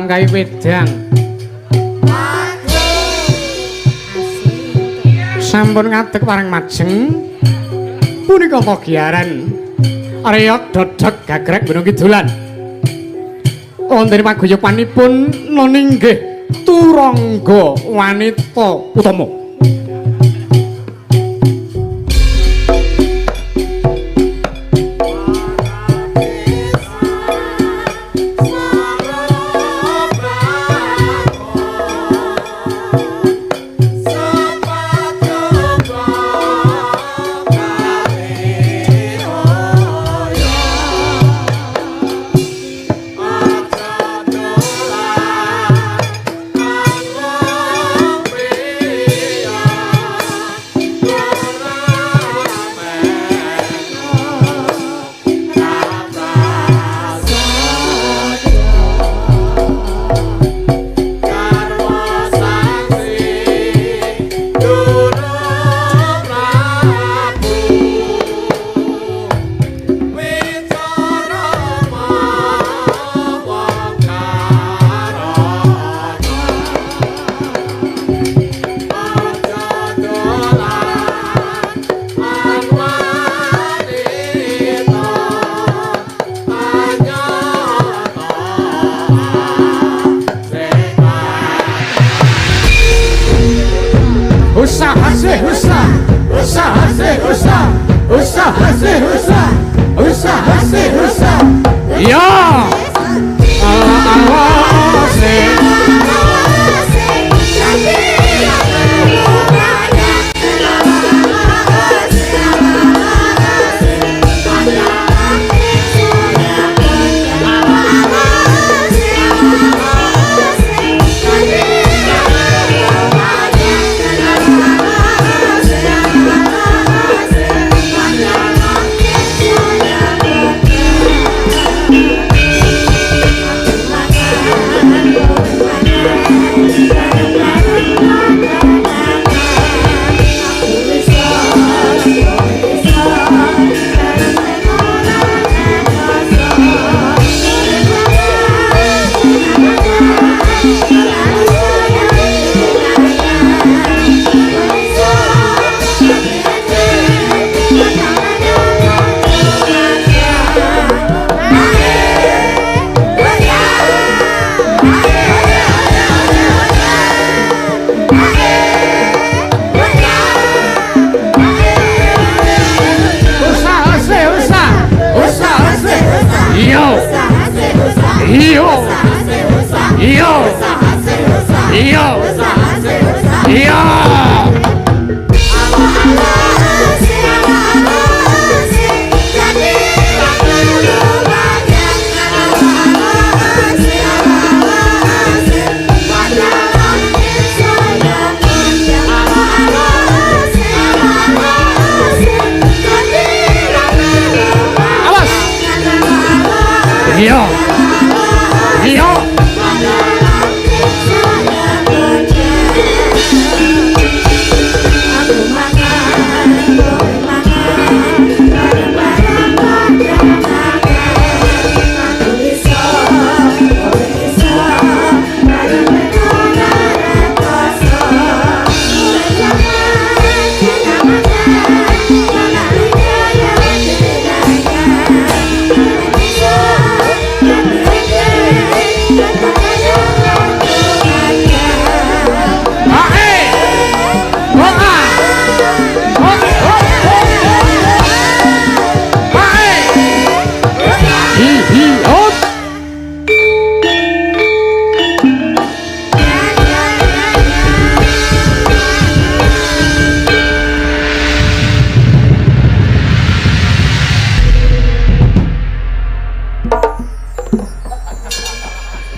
Dilangkai wedang. Sampun ngadeg parang majeng. Punika pagiyaran reog dodog gagrek Gunung Kidulan. Wonten paguyubanipun noninggih Turangga Wanita Utama.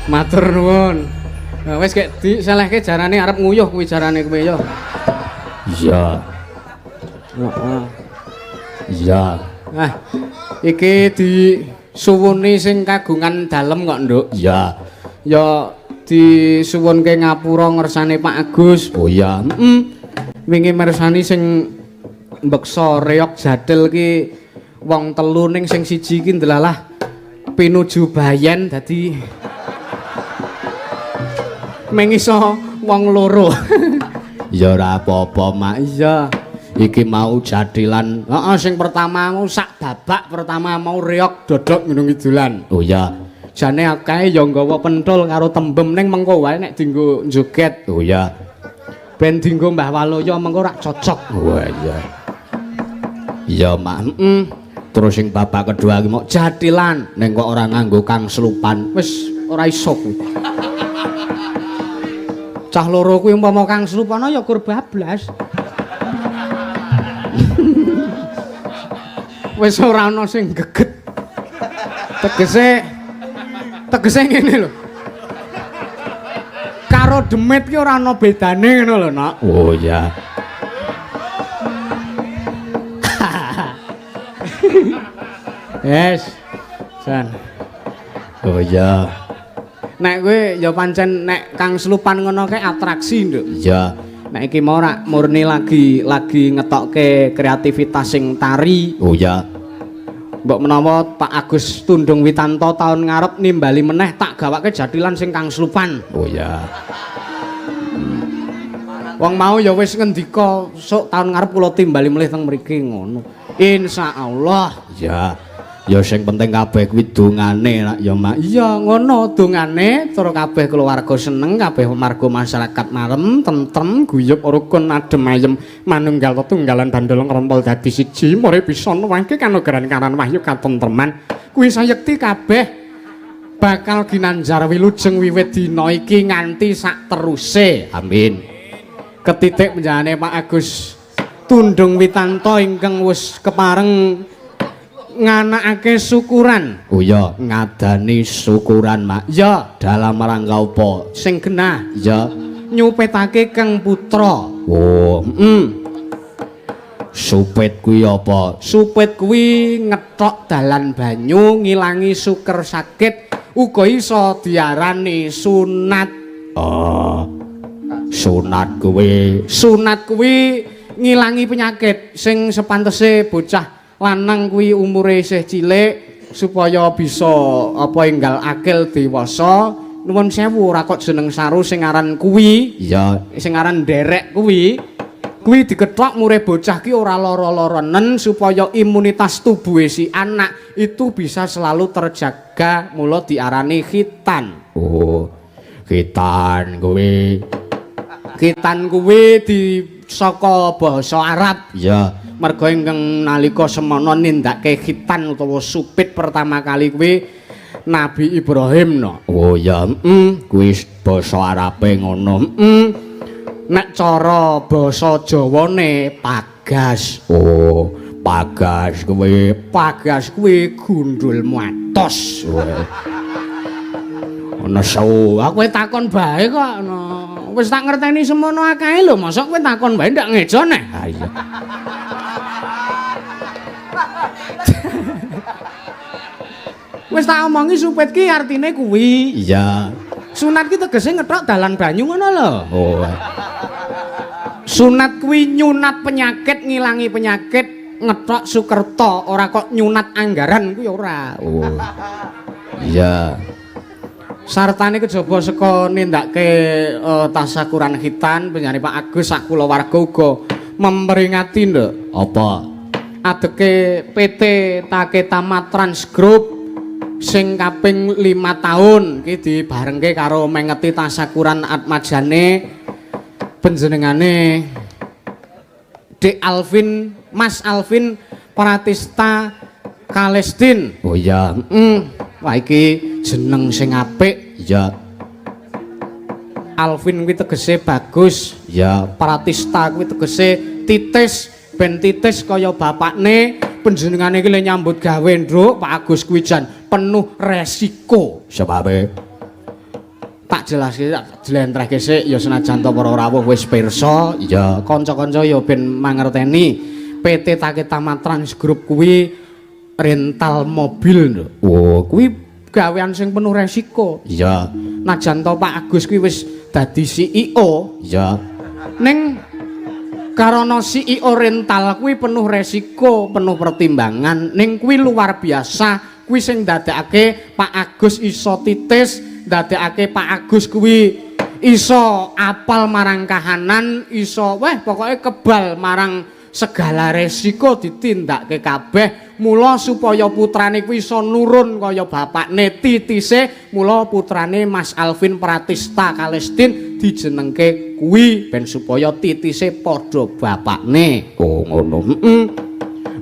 Matur nuwun. Nah, wis kek diselehke jarane arep nguyuh kuwi jarane kuwi ya. Iya. Heeh. Iya. Nah, iki disuwuni sing kagungan dalem kok, Nduk. Iya. Ya disuwunke ngapura ngersane Pak Agus. Oh iya. Heeh. Wingi mirsani sing mbeksa reog jadel ki wong telu ning sing siji ki ndelalah pinuju bayen dadi Meng iso wong loro. Ya ora apa-apa, Mak. Iya. Iki mau jathilan. Heeh, sing pertama mau sak babak pertama mau reog dodok Gunung Kidulan. Oh iya. Jane akeh ya nggawa penthul karo tembem ning mengko wae nek dienggo joget. Oh iya. Ben dienggo Mbah Waluya mengko rak cocok. Wah iya. Iya, Mak. Heeh. Terus sing babak kedua iki mau Jathilan ning kok ora nganggo kang slupan. Wis ora iso kuwi. Cah loro kuwi umpama kang slupana ya kur bablas. Wis ora ana sing geget. Tegese ngene lho. Karo demit ki ora ana bedane ngono lho, Nak. Oh iya. Yes. Jan. Oh iya. Nek kowe ya pancen nek kang slupan ngono kae atraksi, Nduk. Iya. Nek iki mau rak murni lagi ngetokke kreativitas sing tari. Oh iya. Mbok menawa Pak Agus Tundung Witanto taun ngarep nimbali meneh tak gawake jathilan sing kang slupan. Oh iya. Wong mau ya wis ngendika sok taun ngarep kula timbali melih teng mriki ngono. Insyaallah. Iya. Ya sing penting kabeh kuwi dongane lak ya, Mak. Iya ngono dongane tur kabeh keluarga seneng, kabeh marga masyarakat marem, tentrem, guyub rukun adem ayem manunggal tetunggalan bandel ngrempel dadi siji more bisa nuwangke kanugrahan karan wahyu katentreman. Kuwi sayekti kabeh bakal ginanjar wilujeng wiwit dina iki nganti sak teruse. Amin. Ketitik penjenengane Pak Agus Tundung Witanto ingkang wis kepareng nganakake syukuran. Oh iya, ngadani syukuran, Mak. Ya, dalam rangka apa? Sing genah. Ya, nyupetake Kang Putra. Oh, heeh. Supit kuwi apa? Supit kuwi ngethok dalan banyu ngilangi suker sakit, uga iso diarani sunat. Oh. Sunat kuwi, sunat kuwi ngilangi penyakit sing sepantese bocah lanang kuwi umure isih cilik supaya bisa apa enggal akil dewasa. Nuwun sewu ora kok jeneng saru sing aran kuwi. Iya, sing aran nderek kuwi. Kuwi dikethok mure bocah ki ora lara-laranen supaya imunitas tubuhe si anak itu bisa selalu terjaga, mula diarani khitan. Oh, khitan kuwi. Khitan kuwi di saka basa Arab. Iya. Merga ingkang nalika semana nindakake khitan utawa supit pertama kali kuwi Nabi Ibrahim no. Oh iya, kuwi basa Arabe ngono. Nek cara basa Jawane pagas. Oh, pagas kuwi, pagas kuwi gundul matos. Ana sewu. Aku takon bae kok no. Wis tak ngerteni semono akae lho, mosok kowe takon bae ndak ngejo neh. Ha iya. Wis tak omongi supit ki artine kuwi. Iya. Sunat ki tegese ngethok dalan banyu ngono lho. Oh. Sunat kuwi nyunat penyakit, ngilangi penyakit, ngethok sukerta, ora kok nyunat anggaran kuwi ora. Oh. Iya. Sartane kejaba saka nindakake tasakuran khitan penjenengane Pak Agus sak kulawarga uga memperingati nduk. Apa? Adeke PT Taketama Trans Group sing kaping 5 tahun iki dibarengke karo mengeti tasakuran atmajane panjenengane Dek Alvin, Mas Alvin Pratista Kalestin. Oh iya. Wah iki jeneng sing apik. Iya. Alvin kuwi tegese bagus. Iya. Pratista kuwi tegese titis, ben titis kaya bapakne. Panjenengane iki le nyambut gawe, Nduk, Pak Agus kuwi jan penuh resiko. Sebabe tak jelaske, tak jlentrehke sik ya senajan to para rawuh wis pirsa. Iya. Kanca-kanca ya ben mangerteni PT Taketama Trans Group kuwi rental mobil, Nduk. Oh, kuwi gawean sing penuh resiko. Iya. Najan to Pak Agus kuwi wis dadi CEO. Iya. Ning karana CEO rental kuwi penuh resiko, penuh pertimbangan, ning kuwi luar biasa. Kuwi sing ndadekake Pak Agus iso titis, ndadekake Pak Agus kuwi Iso apal marang kahanan, iso weh pokoke kebal marang segala resiko ditindakke kabeh. Mula supaya putrane kuwi iso nurun kaya bapakne titise, mula putrane Mas Alvin Pratista Kalestin dijenengke kuwi ben supaya titise padha bapakne. Oh ngono. Heeh.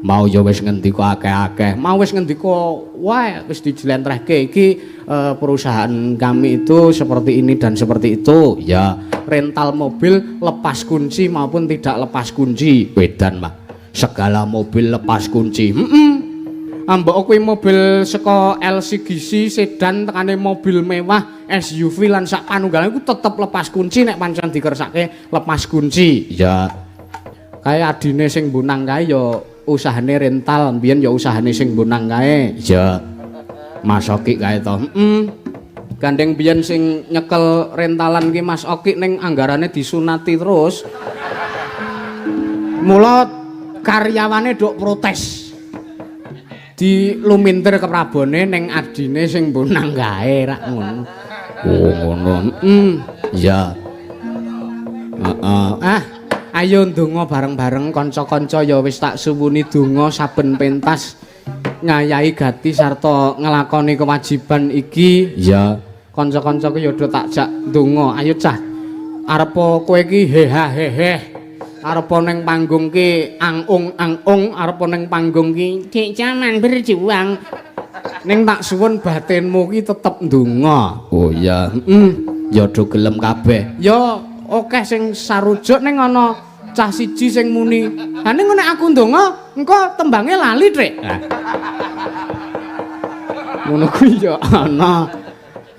Mau ya wis ngendika akeh-akeh, mau wis ngendika wae wis dijlentrehke iki perusahaan kami itu seperti ini dan seperti itu. Ya, rental mobil lepas kunci maupun tidak lepas kunci. Wedan, Pak. Segala mobil lepas kunci. Heeh. Ambok kuwi mobil saka LCGC sedan tekane mobil mewah SUV lan sak panunggalan iku tetep lepas kunci nek pancen dikersake lepas kunci. Ya. Kae adine sing mbunang kae ya usahane rental, mbiyen ya usahane sing mbunang kae. Ya. Mas Oki kae to. Heeh. Gandeng biyen sing nyekel rentalan ki Mas Oki ning anggarane disunati terus. Mula karyawane dok protes. Dilumintir keprabone ning adine sing mbunang kae rak ngono. Oh ngono. Heeh. Ya. Heeh. Ah, ayo ndonga bareng-bareng kanca-kanca ya wis tak suwuni donga saben pentas ngayahi gati sarta nglakoni kewajiban iki. Ya. Kanca-kanca ku ya do tak jak ndonga. Ayo cah. Arepa kowe iki heha heheh. Arepa ning panggung ki ang-ung ang-ung, arepa ning panggung ki dik jaman berjuang. Ning tak suwun batinmu ki tetep ndonga. Oh iya. Heeh. Ya do gelem kabeh. Ya akeh sing sarujuk ning ana cah siji sing muni, "Ha ning nek aku ndonga, engko tembange lali, Trik." Ah. Ngono kuwi ya ana.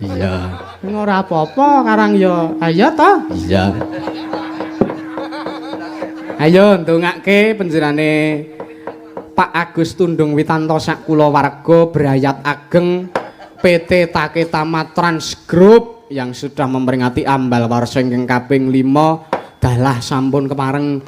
Iya. Ning ora apa-apa karang ya. Ayo to. Iya. Ayo ndongake panjenengane Pak Agus Tundung Witanto sak kulawarga Brayat Ageng PT Taketama Trans Group yang sudah memperingati ambal warsa ingkang kaping 5 dalah sampun kepareng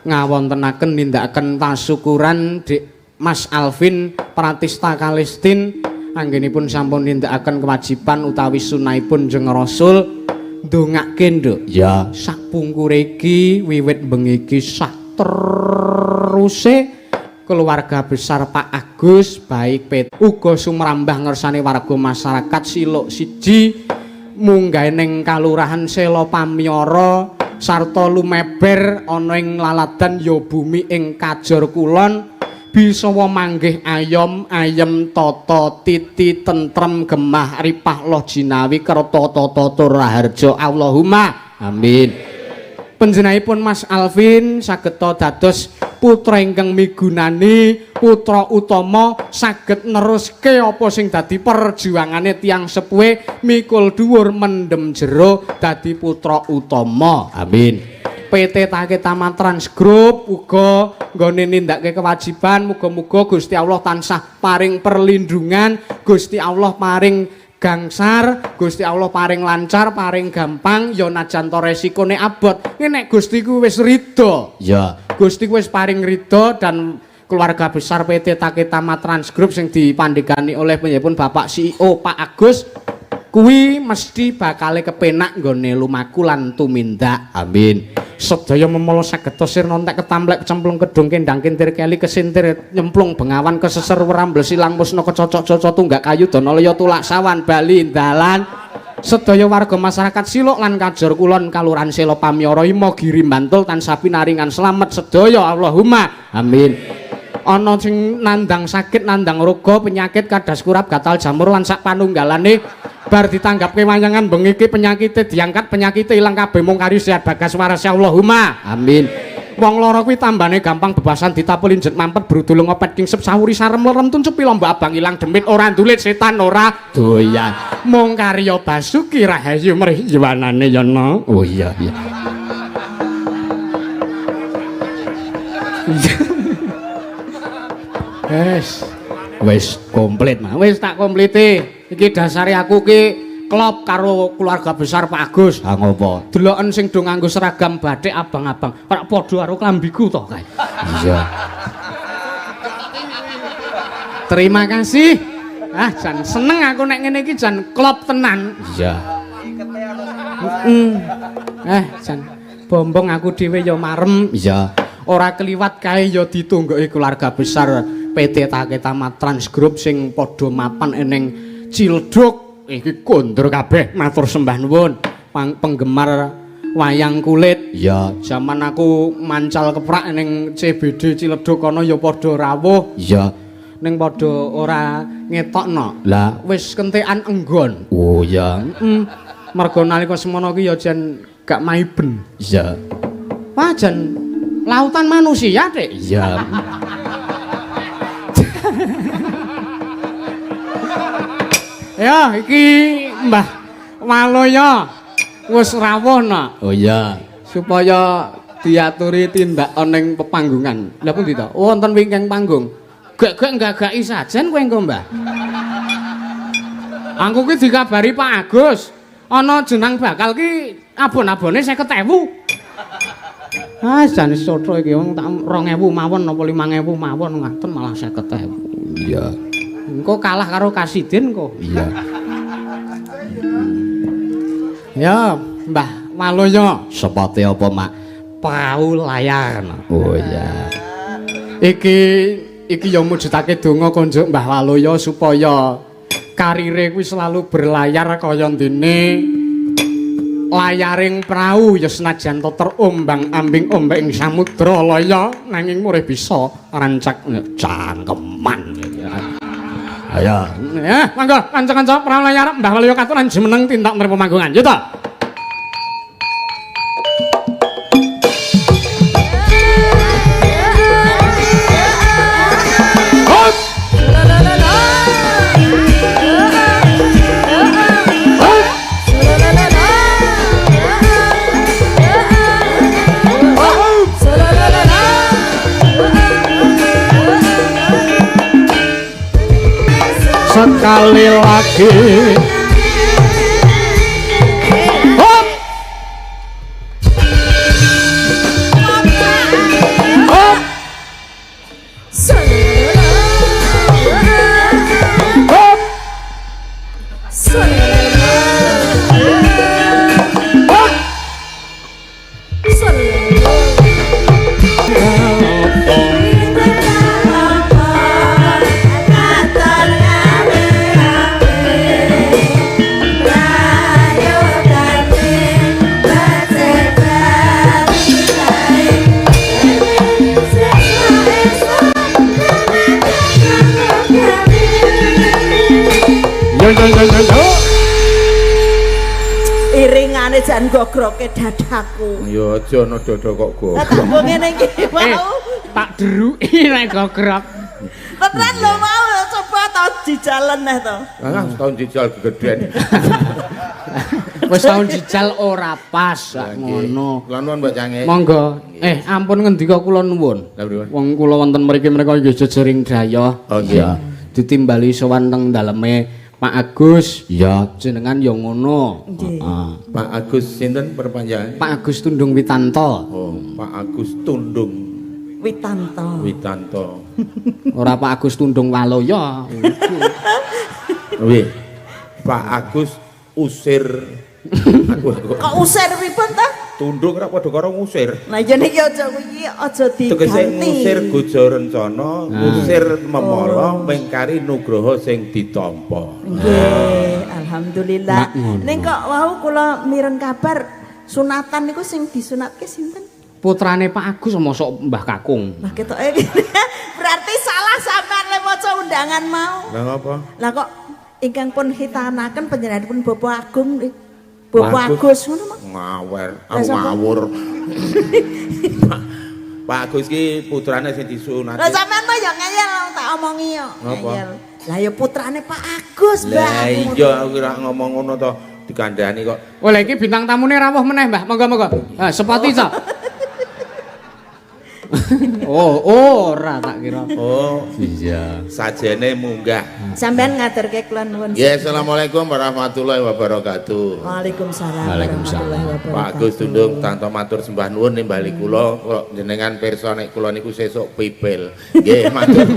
ngawontenaken nindakaken tasyukuran Dik Mas Alvin Pratista Kalestin anggenipun sampun nindakaken kewajiban utawi sunahipun Jeng Rasul. Ndongake nduk. Ya. Sakpungkure iki wiwit bengi iki sak teruse keluarga besar Pak Agus baik PT uga sumrambah ngersane warga masyarakat Siluk siji munggahe ning Kalurahan Selo Pamyara sarta lumeber ana ing laladan ya bumi ing Kajor Kulon bisa manggih ayom ayem tata titi tentrem gemah ripah loh jinawi kerta tata tur raharja. Allahumma amin. Panjenenganipun Mas Alvin sageta dados putra ingkang migunani, putra utama saged neruske apa sing dadi perjuangane tiyang sepuhe mikul dhuwur mendem jero dadi putra utama. Amin. PT Taketama Trans Group uga nggone nindakake kewajiban, muga-muga Gusti Allah tansah paring perlindungan, Gusti Allah paring gangsar, Gusti Allah paring lancar, paring gampang, ya najan to resikone abot. Nek Gusti ku wis ridho. Ya, Gusti ku wis paring ridho dan keluarga besar PT Taketama Trans Group sing dipandhegani oleh panjenenganipun Bapak CEO Pak Agus kuwi mesti bakale kepenak nggone lumaku lan tumindak. Amin. Sedaya memala sageta sirna entek ketamplek kecemplung kedung kendang kentir keli kesintir nyemplung bengawan keseser werambel silang musna kecocok-cocok tunggak kayu dana laya tulak sawan bali dalan. Sedaya warga masyarakat Siluk lan Kajor Kulon Kalurahan Selo Pamyara Imogiri Bantul tansah pinaringan slamet sedaya. Allahumma amin. Ana sing nandang sakit, nandang roga, penyakit kadas kurap, gatal jamur lan sak panunggalane bar ditanggapke wayangan bengi iki penyakite diangkat, penyakite ilang kabeh mung kari sehat bagas waras. Allahumma amin. Wong lara kuwi tambane gampang bebasan ditapel injet mampet brudul ngopet kingsep sawuri sarem lerem tuncupi lombok abang ilang demit ora ndulit setan ora doyan mung karya Basuki Rahayu mrih yuwanane ya no. Oh iya iya. Wes wis komplit mah. Wis tak kompliti. Iki dasare aku ki klop karo keluarga besar Pak Agus. Ha ngopo? Deloken sing do nganggo seragam batik abang-abang. Ora padha karo klambiku to kae. Iya. Terima kasih. Ah jan seneng aku nek ngene iki jan klop tenan. Iya. Eh, jan bombong aku dhewe ya marem. Iya. Ora kliwat kae ya ditunggoki keluarga besar PT Taketama Trans Group sing padha mapan eneng Cilduk. Iki kondur kabeh matur sembah nuwun. Penggemar wayang kulit. Iya. Jaman aku mancal keprak ning CBD Ciledug kono ya padha rawuh. Iya. Ning padha ora ngetokno. Lah, wis kentekan enggon. Oh iya. Mergo nalika semono ki ya jan gak maiben. Iya. Wah, jan lautan manusia, Dik. Iya. Ya, iki Mbah Waloyo wis rawuh no. Oh iya. Supaya diaturi tindak ning pepanggungan. Lha pundi to? Oh, wonten wingking panggung. Gek-gek nggagaki sajen kowe engko, Mbah. Aku ki dikabari Pak Agus, ana jenang bakal ki abon-abone 50.000. Ah, jane sotho iki wong tak 2.000 mawon apa 5.000 mawon ngaten malah 50.000. Iya. Engko kalah karo Kasidin kok. Iya. Ya, Mbah Waloyo. Sepote apa, Mak? Perahu layar. Oh iya. Iki ya mujudake donga konjuk Mbah Waloyo supaya karire kuwi selalu berlayar kaya dene layaring prau ya senajan to terombang-ambing ombak ing samudra laya nanging murih bisa rancak cangkeman. Ayo. Ya, monggo kanca-kanca prau layar Mbah Waloyo katuran jumeneng tindak mrene pemanggungan. Ya ta? Sekali lagi. Hop. Hop. Hop. Hop. Yo yo yo yo yo. Iringane jan gogroke dadaku. Ya aja ana dada kok Lah gogrok. tak mbok ngene iki mau. Tak deruki nek gogrok. Tenan lho mau coba to jijalen neh to. Lah setahun jijal gegeden. Wis tahun jijal ora pas sak ngono. Kula nuwun Mbak Cange. Monggo. Ampun ngendika kula nuwun. Lah pripun? Wong kula wonten mriki mereka nggih jejering dayoh. Oh nggih. Ditimbali sowan teng daleme Pak Agus. Iya. Jenengan ya ngono. Nggih. Heeh. Pak Agus sinten perpanjangan? Pak Agus Tundung Witanto. Oh, Pak Agus Tundung Witanto. Witanto. Ora Pak Agus Tundung Waloyo. Nggih. Pak Agus usir. Aku Kok usir pripun to? Tundung ora padha karo ngusir. Lah ya niki aja kuwi aja Tegese diganti. ngusir gojo rencana, ngusir memala mengkari nugroho sing ditampa. Nggih, alhamdulillah. Mak ngono. Ning kok wau kula mireng kabar sunatan niku sing disunatke sinten? Putrane Pak Agus mosok Mbah Kakung. Lah ketoke berarti salah sampean le maca undangan mau. Lah ngapa? Lah kok ingkang pun hitanaken panjenenganipun Bapak Agung Bapak Agus. Agus ngono mah. Ngawer, Lah, aku sapa? ngawur. Pak Agus ki putrane sing disunati. Lah sampean mah ya ngeyel tak omongi yo. Ngapa? Ngeyel. Lah ya putrane Pak Agus, Mbah. Lah iya aku ora ngomong ngono to dikandani kok. Oh, lha iki bintang tamune rawuh meneh, Mbah. Monggo monggo. Ha, sepati ta. Oh, ora tak kira. Oh, Iya. sajene munggah. Sampeyan ngaturke kula nuwun. Ya, assalamualaikum warahmatullahi wabarakatuh. Waalaikumsalam. Waalaikumsalam. warahmatullahi wabarakatuh. Pak Agus Tundung tanto matur sembah nuwun nimbali kula, kula jenengan pirsa nek kula niku sesuk pipil. Nggih, matur.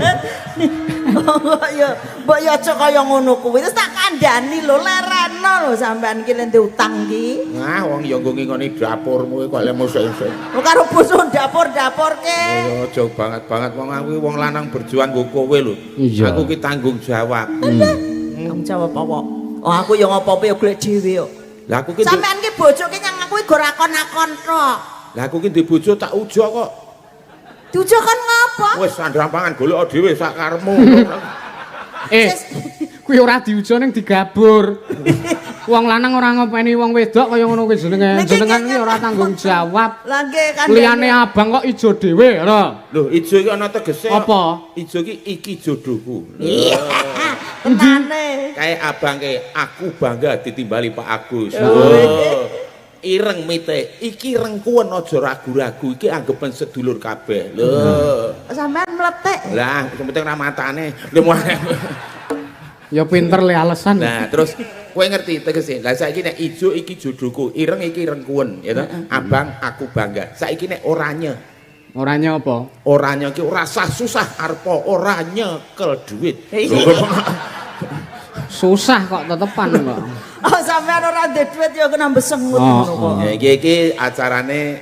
Oh ya, mbok ya aja kaya ngono kuwi. Terus tak kandhani lho, lereno lho sampean iki lek utang ki. Nah, wong ya nggo ngingoni dapurmu kok lek mosok-mosok. Lho karo boso dapur-dapurke. Ya aja banget-banget wong aku wong lanang berjuang nggo kowe lho. Iya. Aku ki tanggung jawab. Tanggung jawab apa? Oh aku ya ngopo-apa ya golek dhewe kok. Lah aku ki Sampean ki bojo ki nyang aku ki akon-akon tok. Lah aku ki duwe bojo tak ujo kok. Diujo kon ngopo? Wis sandang pangan golek dhewe sak karepmu. Eh, kuwi ora diujo ning digabur. Wong lanang ora ngopeni wong wedok kaya ngono kuwi jenenge. Jenengan kuwi ora tanggung jawab. Lah nggih kandhane. Liyane abang kok ijo dhewe, lho. Lho, ijo iki ana tegese. Apa? Ijo iki iki jodohku. Iya. Tenane. Kae abang kae aku bangga ditimbali Pak Agus. Oh. Ireng mite, iki rengkuwen aja ragu-ragu, iki anggepen sedulur kabeh. Lho. Sampean mletek. Lah, sing penting ra matane. Lho. Ya pinter le alasan. Nah, terus kowe ngerti tegese. Lah saiki nek ijo iki jodohku, ireng iki rengkuwen, ya toh? Abang aku bangga. Saiki nek oranye. Oranye apa? Oranye ki ora sah susah arepa ora nyekel duit. Susah kok tetepan kok. Oh sampean ora ndek duit ya kena besengut ngono kok. Ya iki iki acarane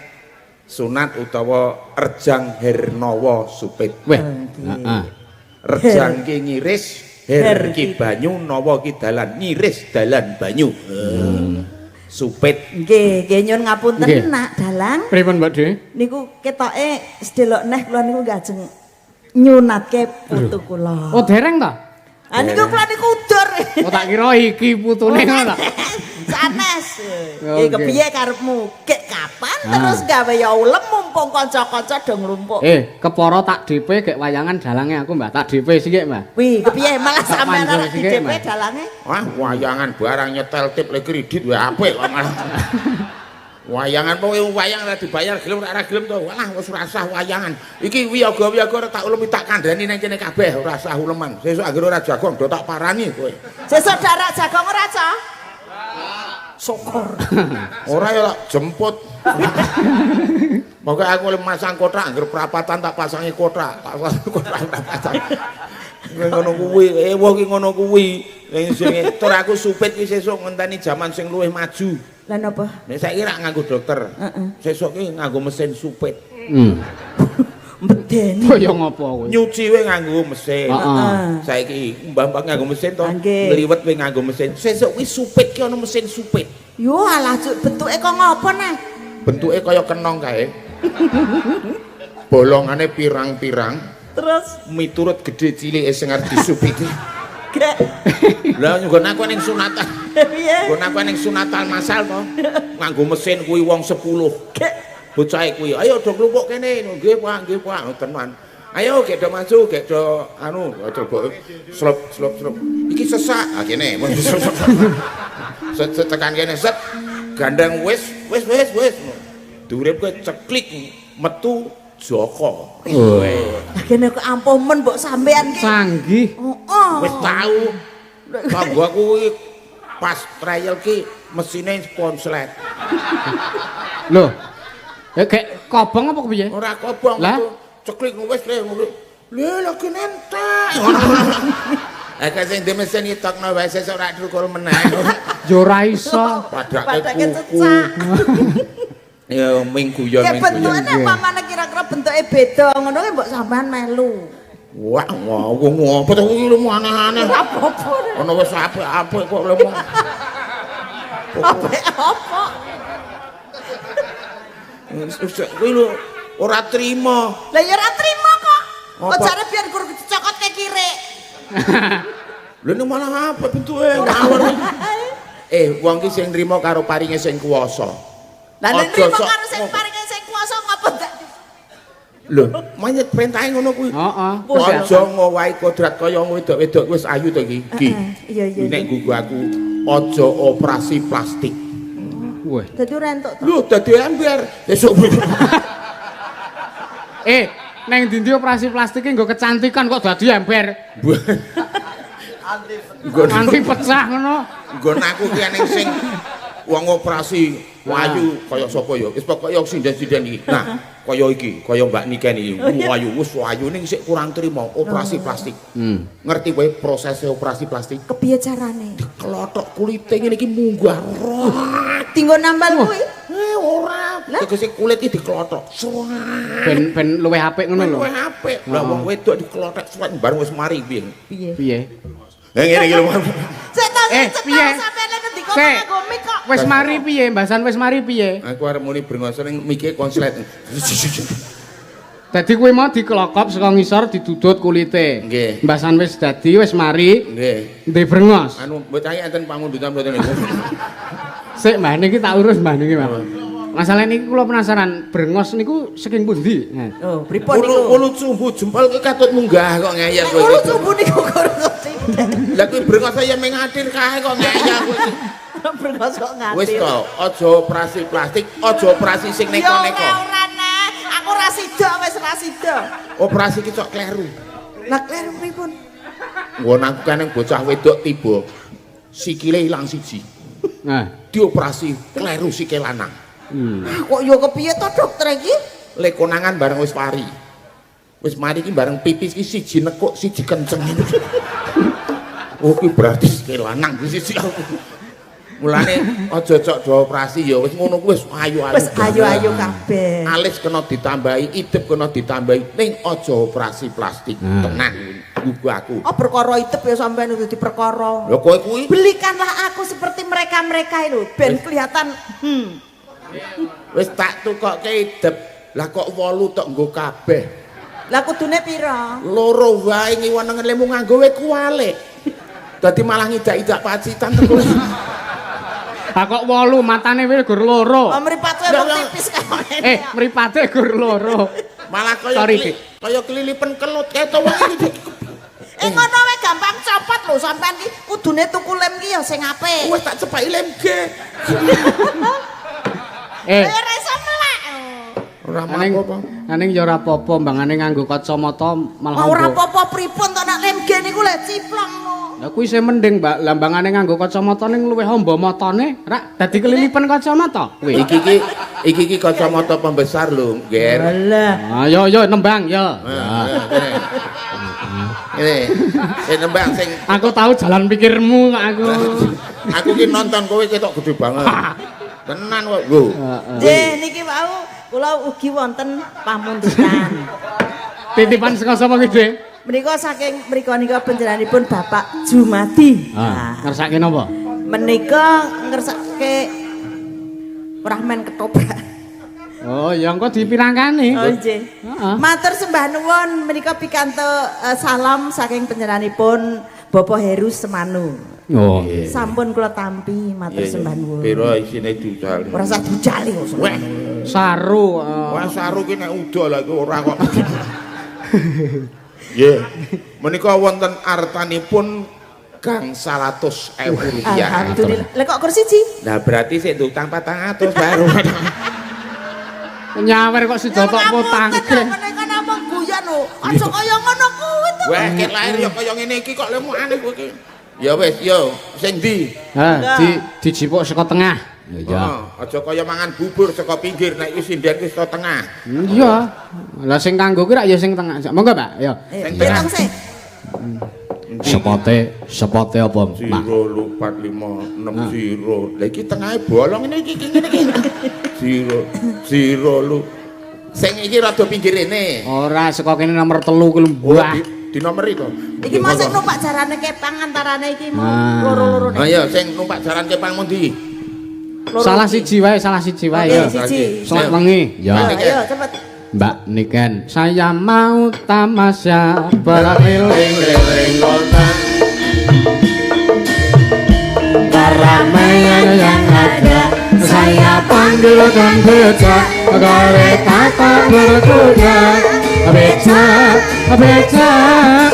sunat utawa Rejang Hernawa Supit. Weh, heeh. Rejang ki ngiris, her ki banyu, nawa ki dalan, ngiris dalan banyu. Supit. Nggih, nggih nyuwun ngapunten nak dalang. Pripun Mbak De? Niku ketoke sedelok neh kula niku gajeng nyunatke putu kula. Oh, dereng ta? Ah niku kula niku udur. Oh, tak kira iki putune ngono ta. Sanes. Iki kepiye karepmu? Gek kapan terus gawe ya ulem mumpung kanca-kanca do nglumpuk. Kepara tak DP gek wayangan dalange aku, Mbak. Tak DP sithik, Mbak. Wih, kepiye malah sampean ora di DP dalange? Wah, wayangan barang nyetel tip le kredit wae apik kok malah. Wayangan pokoke wayang ora dibayar gelem ora gelem to. Walah wis ora sah wayangan. Iki wiyaga-wiyaga ora tak ulemi tak kandhani nang kene kabeh ora sah uleman. Sesuk anggere ora jagong do tak parani kowe. Sesuk darak jagong ora, Cah? Syukur. Ora ya tak jemput. Pokoke aku oleh masang kotak anggere prapatan tak pasangi kotak, tak pasangi kotak prapatan. Ngono kuwi, wong ki ngono kuwi. Sing tur aku supit ki sesuk ngenteni jaman sing luwih maju. Lah napa? Nek saiki rak nganggo dokter. Heeh. Sesuk ki nganggo mesin supit. Medeni. Kaya ngopo kowe? Nyuci we nganggo mesin. Heeh. Saiki mbah-mbah nganggo mesin to, ngliwet we nganggo mesin. Sesuk kuwi supit ki ana mesin supit. Yo alah cuk, bentuke kok ngopo neh? Bentuke kaya kenong kae. Bolongane pirang-pirang. Terus miturut gedhe cilike sing arep disupiti. Gek. Lah nggon aku ning sunatan. Piye? Nggon aku ning sunatan masal to. Nganggo mesin kuwi wong 10. Gek. Bocahe kuwi, ayo do klumpuk kene. Nggih, Pak, nggih, Pak. Tenan. Ayo gek do maju, gek do anu, coba slop slop slop. Iki sesak. Ah kene. Set set tekan kene set. Gandeng wis wis wis wis. Durip kowe ceklik metu Joko. Lah kene kok ampuh men mbok sampean ki. Canggih. Heeh. Wis tau. Tanggo aku kuwi pas trial ki mesine konslet. Lho. Ya gek kobong apa kepiye? Ora kobong Lah? Ceklik wis le. Lha lagi nentek. Lah kaya sing di mesin itokno wae sesuk ora drukul meneh. Ya ora iso. Padake kuku. cecak. Ya ming guyon Ya ming guyon. bentuke umpamane kira-kira bentuke beda ngono ki mbok sampean melu. Wah, wong ngopo to kuwi lemu aneh-aneh. Ora apa-apa. Ana wis apik-apik kok lemu. Apik apa? Kuwi lho ora trima. Lah ya ora trima kok. Kok Apa? jare biar guru dicokot ke kiri. Lha nek malah apa bentuke ngawur. Wong ki sing nrimo karo paringe sing kuwasa. Lah nek Aja nrimo sok karo sing paringe sing kuwasa ngopo ndak? Lho, mayit perintahe ngono kuwi. Heeh. Aja ngowahi kodrat kaya wedok-wedok wis ayu to iki. Iki. Iya iya. Nek nggugu aku aja operasi plastik. Wah. Dadi ora entuk to. Lho dadi ember. Sesuk. Eh, neng ndi operasi plastik nggo kecantikan kok dadi ember. Nggon Anti pecah ngono. Nggon aku ki eneng sing wong operasi wayu kaya sapa ya? Wis pokoke sinden-sinden iki. Nah, kaya iki, kaya Mbak Niken iki. Wayu wis wayu ning sik kurang trimo operasi plastik. Ngerti kowe prosese operasi plastik? Kepiye carane? Klothok kulite ngene iki munggah roh. Tinggo nambal kuwi. Eh ora, tegese kulit iki diklothok. Suwat. Ben ben luwih apik ngono lho. Luwih apik. Lah wong wedok diklothok suwat bareng wis mari piye? Piye? Piye? Eh ngene iki lho. Sik ta, sik Piye? sampeyan ngendika Sik. nganggo mik kok. Wis mari piye? Mbasan wis mari piye? Aku arep muni brengos ning mike konslet. Dadi kuwi mau diklokop saka ngisor didudut kulite. Nggih. Mbasan wis dadi wis mari Nggih. ndek brengos. Anu bocah iki enten pamundutan mboten niku. Sik Mbah niki tak urus Mbah niki, Mbah. Masalah niki kula penasaran, brengos niku saking pundi? Nah. Oh, pripun Wulu niku? wulu cumbu jempol ki katut munggah kok ngeyel kowe. Wulu cumbu niku kok sithik. Lah kuwi brengos ya meng ngatir kae kok ngeyel kowe. Brengos kok ngatir. Wis to, aja operasi plastik, aja operasi sing Ya ora neko-neko. ora nah, aku ora sida wis ora sida. Operasi ki cok kleru. Lah kleru pripun? Nggon aku kan bocah wedok tiba sikile ilang siji. Nah. Dioperasi kleru sikil lanang. Ah, kok ya kepiye to dokter iki? Le konangan bareng wis mari. Wis mari ki bareng pipis ki siji nekuk, siji kenceng. Oh ki berarti sikil lanang ki siji. Mulane aja cok do operasi ya wis ngono kuwi wis ayu-ayu. Wis ayu-ayu kabeh. Alis kena ditambahi, idep kena ditambahi, ning aja operasi plastik. Tenang gugu aku. Oh perkara idep ya sampean itu di perkara. Lha kowe kuwi Belikanlah aku seperti mereka-mereka itu ben kelihatan wis tak tukokke idep. Lah kok 8 tok nggo kabeh. Lah kudune pira? Loro wae ngiwanengen lemu nganggo we kuwalik. Dadi malah ngidak-idak pacitan teko. Ah kok 8 matane wis gur loro. Oh mripate Lah, wong lah. tipis kaya ngene. Eh, mripate gur loro. Malah kaya Sorry, Dik. kaya kelilipen kelut kae to wong iki. Eh ngono wae gampang copot lho sampean ki kudune tuku lem ki ya sing apik. Wis tak cepaki lem G. Eh, Ora iso melek. Ora aning apa-apa. aning ya ora apa-apa mbangane nganggo kacamata malah Ora ombo. apa-apa pripun to nek lem G niku lek ciplong no. Lah kuwi sing mending, Mbak. Lambangane nganggo kacamata ning luwih amba matane, rak dadi kelilipan kacamata kuwi. Iki iki kacamata pembesar lho, Ger. Alah. Ayo yo nembang yo. Ini, sing nembang sing Aku tahu jalan pikirmu kok aku. aku ki nonton kowe ketok gede banget. Tenan kok. Lho. Nggih niki wau kula ugi wonten pamundutan. Titipan saka sapa ki, Dik? Menika saking mriku nika panjenenganipun Bapak Jumadi. Ah, ngersake napa? Menika ngersake ramen ketoprak. Oh, ya engko dipirangkani. Oh nggih. Heeh. Matur sembah nuwun menika pikantuk salam saking panjenenganipun Bapak Heru Semanu. Oh. Sampun kula tampi matur sembah nuwun. Piro isine diujali? Ora usah dijali kok. Weh, Saru. wah saru ki nek udo lah iku ora kok. Nggih. Menika wonten artanipun gang 100.000 rupiah. Alhamdulillah. Lah kok kursi siji? Nah berarti sik diutang 400 baru. Nyawer kok sida tok potang. Menika namung guyon lho. Aja kaya ngono kuwi to. Wah, ket lahir ya kaya ngene iki kok lemu aneh kowe iki. Ya wis, yo, sing ndi? Ha, di dijipuk saka tengah. Ya. Oh, aja kaya mangan bubur saka pinggir nek iki sinden wis saka tengah. Iya. Lah sing kanggo kuwi rak ya sing tengah. Monggo, Pak. Ya. Eh, Sing tengah. hitung sik. Sepote, sepote apa, Pak? 0 4 5 6 0. Lah iki tengahe bolong ini iki ngene iki. 0 0 lu. Sing iki rada pinggir rene. Ora saka kene nomor 3 kuwi lho. Oh, Wah. di nomor itu. Iki mau sing numpak jarane kepang antarane iki mau Ah. loro-lorone. Ayo sing numpak jaran kepang mundi? Loro Salah iki. siji wae, salah siji wae Oke, ya. siji. Salat wengi. Ya. Ayo, ayo cepet. Mbak Niken, saya mau tamasya berkeliling-keliling kota. Keramaian yang ada, saya panggilkan becak, kereta tak berkuda. Becak, becak,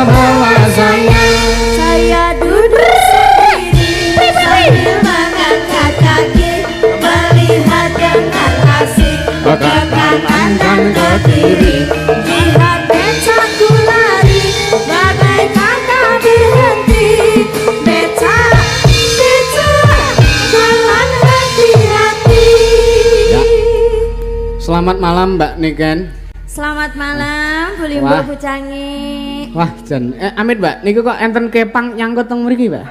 bawa saya. Saya duduk sendiri sambil mengangkat kaki, melihat dengan asik ke kanan dan ke berdiri. Lihat becakku lari, bagaikan tak berhenti. Becak, becak, jalan hati-hati. Ya. Selamat malam, Mbak Niken. Selamat malam, Bu Limbo, Wah. Bu Cangi. Wah, jan. Amit, Mbak, niku kok enten kepang nyangkut teng mriki, Mbak?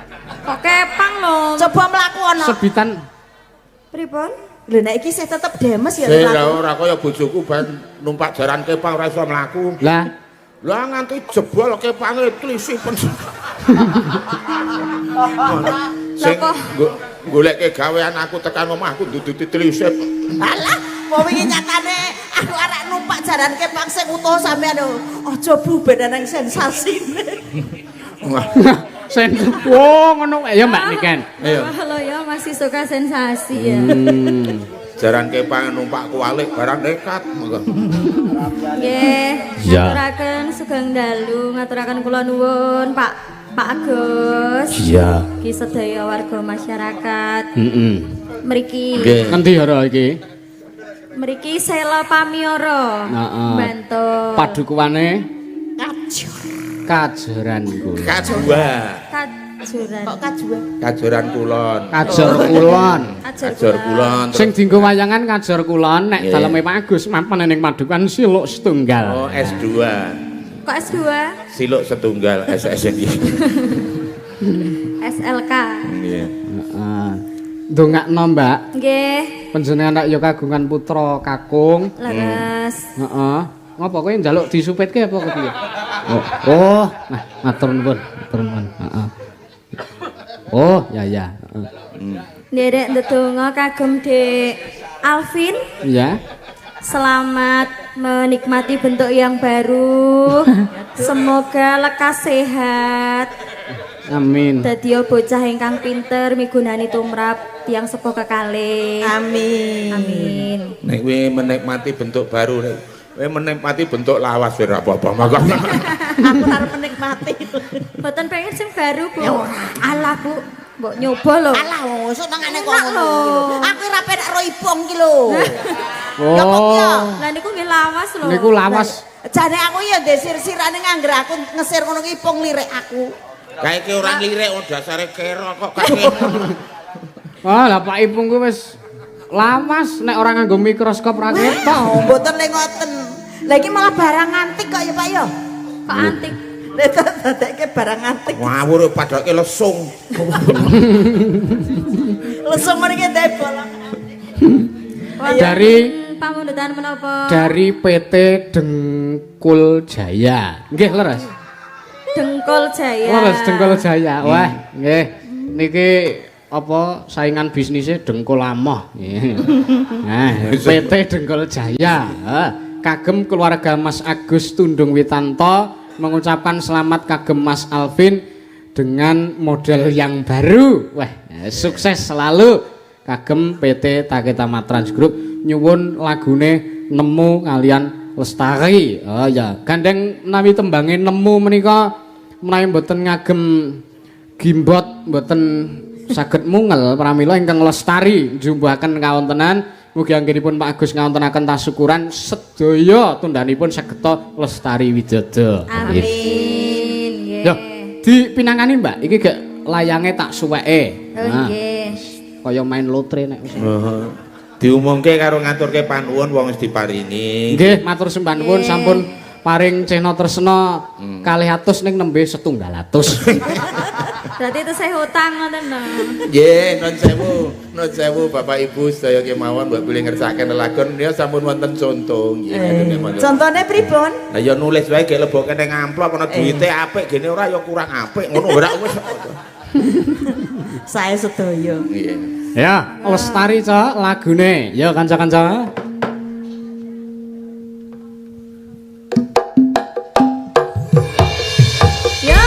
Kok kepang lho? Coba mlaku ana. Sebitan. Pripun? Lho, nek iki sih tetep demes ya Sing mlaku. ora kaya bojoku ban numpak jaran kepang ora iso mlaku. Lah, Lah, nganti jebol kepange klisipen. Sing kok? Golekke gawean aku tekan omah aku nduduti tlisip. Alah, wong wingi nyatane aku arek numpak jaran kepang sing utuh sampean lho. Aja, Bu, ben nang sensasine. Wah, sen oh ngono ya, Mbak Niken. Iya. Halo ya, masih suka sensasi ya. Jaran kepang numpak kualik barang nekat. Monggo. Nggih, Ya. ngaturaken sugeng dalu, ngaturaken kula nuwun Pak Pak Agus. Iya. Ki sedaya warga masyarakat Heeh. mriki. Nggih. Ngendi hara iki? Mriki Sela Pamioro. Heeh. Bantul. Padukuane Kajur. Kajoran Kulon. Kajua. Kajuran. Kok kajua? Kajoran Kulon. Kajor Kulon. Kajor Kulon. Sing dienggo wayangan Kajor Kulon, nek Nggih. daleme Pak Agus mapan ning padukuan Siluk Setunggal. Oh, S2. Kok S2? Siluk setunggal SS iki. SLK. Nggih. Heeh. Ndongakno, Mbak, Nggih, panjenengan tak ya kagungan putra kakung. leres. Heeh. Ngopo kowe njaluk disupitke apa kepiye? Oh, oh, nah, matur nuwun, matur nuwun. Heeh. Oh, ya ya. Heeh. Nderek ndedonga kagem Dek Alvin. Ya. Selamat menikmati bentuk yang baru. Semoga lekas sehat. Amin. Dadi bocah ingkang pinter migunani tumrap tiyang sepuh kekalih. Amin. Amin. Nek kowe menikmati bentuk baru, nek kowe menikmati bentuk lawas ora apa-apa. Monggo. Aku arep menikmati. Mboten pengen sing baru, Bu. Alah, Bu. Mbok nyoba lho. Alah, wong senengane kok Enak ngono kuwi lho. lho. Aku ora penak ro ibong ki lho. Ya kok ya. Oh. Lah niku nggih lawas lho. Niku lawas. Jane aku ya ndek sir-sirane ngangger aku ngesir ngono ki ipong lirik aku. Kae ki ora lirik wong dasare kero kok kae. Oh, lah Pak Ipung ku wis lawas nek ora nganggo mikroskop ra ketok. Oh, mboten le ngoten. Lah iki malah barang antik kok ya, Pak ya. Kok antik. Lah dadekke barang antik. Ngawur padake lesung. Lesung mriki ndek bolong. Wonten Dari- pamundutan menapa? Dari PT Dengkul Jaya. Nggih, leres. Dengkul Jaya. Leres Dengkul Jaya. Wah, nggih. Niki apa saingan bisnisnya Dengkul Amoh. Nggih. Nah, PT Dengkul Jaya. Heh. Kagem keluarga Mas Agus Tundung Witanto mengucapkan selamat kagem Mas Alvin dengan model yang baru. Wah, sukses selalu kagem PT Taketama Trans Group nyuwun lagune Nemu kalian Lestari. Oh ya, gandeng menawi tembange Nemu menika menawi mboten ngagem gimbot mboten saged mungel, pramila ingkang lestari njumbuhaken kawontenan mugi anggenipun Pak Agus ngawontenaken tasukuran sedaya tundhanipun sageta lestari widodo. Amin. Nggih. Yo, dipinangani, Mbak, iki gek layange tak suweke. Oh, Nah, nggih. kaya main lotre nek wis. Heeh. Diumumke karo ngaturke panuwun wong wis diparingi. Nggih, matur sembah nuwun sampun paring cena tresna 200 ning nembe 1.200. Berarti itu saya hutang ngoten lho. Nggih, nun sewu, nun sewu Bapak Ibu sedaya kemawon mbok bilih ngersakaken lelagon ya sampun wonten conto nggih ngaten kemawon. Contone pripun? Lah ya nulis wae gek leboke ning amplop ana duwite apik gene ora ya kurang apik ngono ora wis. Saya sedaya. Nggih. Ya, lestari cok lagune. Ya kanca-kanca. Ya.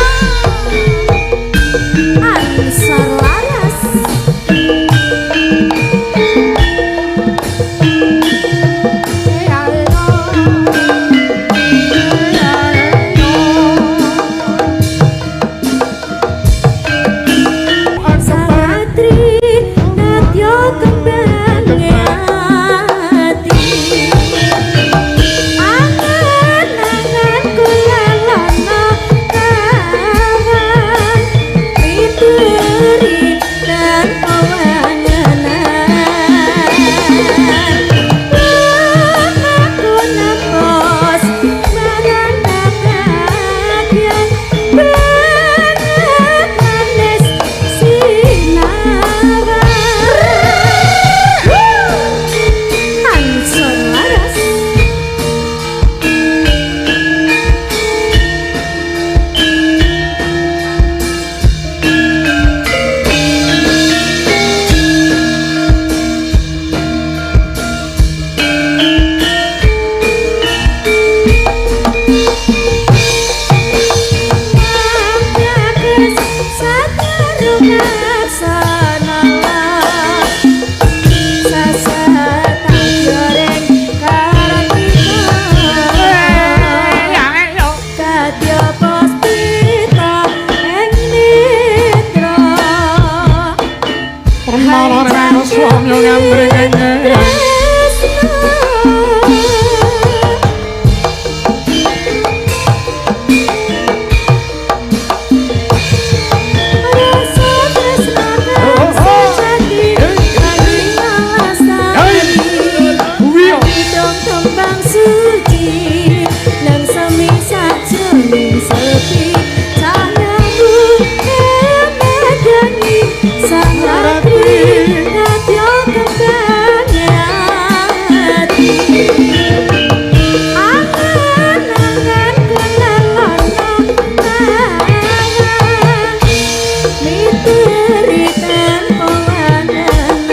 Ansar Laras. Saratri natya kembange Amrengenge. Rasa tresna kang sejati kanggo ngalastani. Kuwi yo. Kidung tembang suci nang semi sajroning sepi cahyamu emedani sangatri nadya kembang ati angan-angan kenalono angan mituri tanpa wangenan.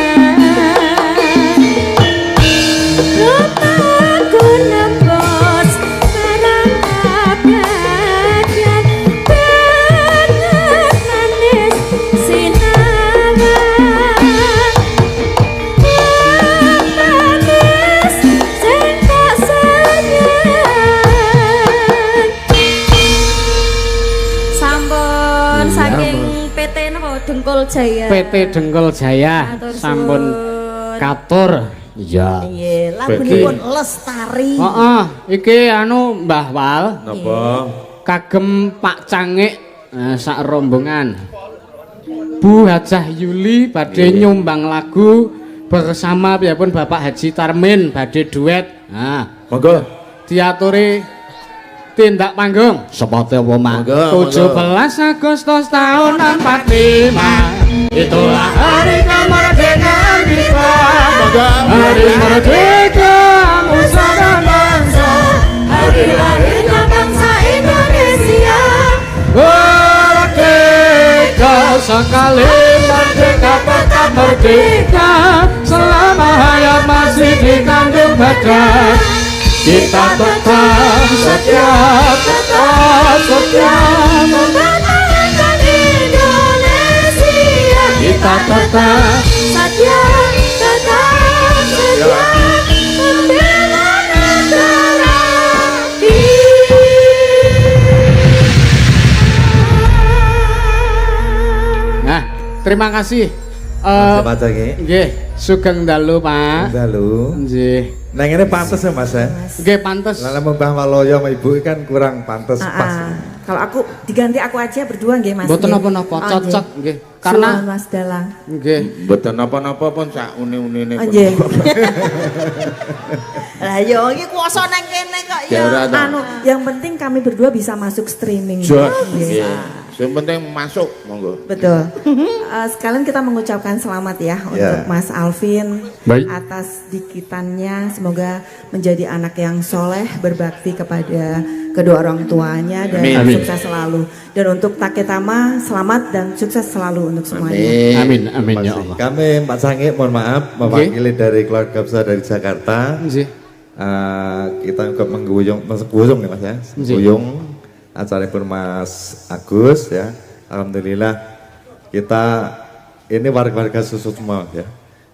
Rupaku nembus marang kabagyan banget manis sinawang. Manis sing tak sayang. Sampun saking PT napa Dengkul Jaya. PT Dengkul Jaya Matur sampun suwun. katur. Iya. Nggih, lagunipun Lestari. Heeh, iki anu Mbah Wal Napa? kagem Pak Cangik sak rombongan. Bu Hajah Yuli badhe nyumbang lagu bersama piyapun Bapak Haji Tarmin badhe duet. Nah, Monggo. diaturi tindak panggung. Sepote apa, Mak? Monggo. 17 Agustus tahun 45 itulah hari kemerdekaan kita. Monggo. Hari merdeka nusa dan bangsa. Hari lahirnya bangsa Indonesia. Merdeka sekali, merdeka tetap merdeka selama hayat masih dikandung badan. Kita tetap setia, tetap setia Mempertahankan Indonesia. Kita tetap setia, tetap setia membela negara kita. Nah, terima kasih. Mas Cangik. Nggih, sugeng dalu, Pak. Dalu. Nggih. Nah ini pantes ya Mas ya. Nggih, pantes. Lah Mbah Waloyo sama Ibu kan kurang pantes pas. Kalau aku diganti aku aja berdua nggih Mas. Mboten nggih. napa-napa, Oh, cocok nggih. nggih. Karena Suwun, Mas Dalang. nggih. Mboten napa-napa pun sak uni-unine Oh, pun. nggih. Lah yo iki kuwasa nang kene kok Ya ya. ora to. Anu, yang penting kami berdua bisa masuk streaming. Jos. Nggih. Nggih. Sing penting masuk, monggo. Betul. Sekalian kita mengucapkan selamat ya untuk Mas Alvin. Baik. Atas dikitannya. Semoga menjadi anak yang soleh, berbakti kepada kedua orang tuanya dan Amin. Amin. sukses selalu. Dan untuk Taketama selamat dan sukses selalu untuk semuanya. Amin, amin ya Masih. Allah. Kami Pak Cangik mohon maaf mewakili dari keluarga besar dari Jakarta. Nggih. Kita juga mengguyung, mengguyung ya Mas ya, Nggih. mengguyung acara pun Mas Agus ya. Alhamdulillah kita ini warga-warga susu semua ya.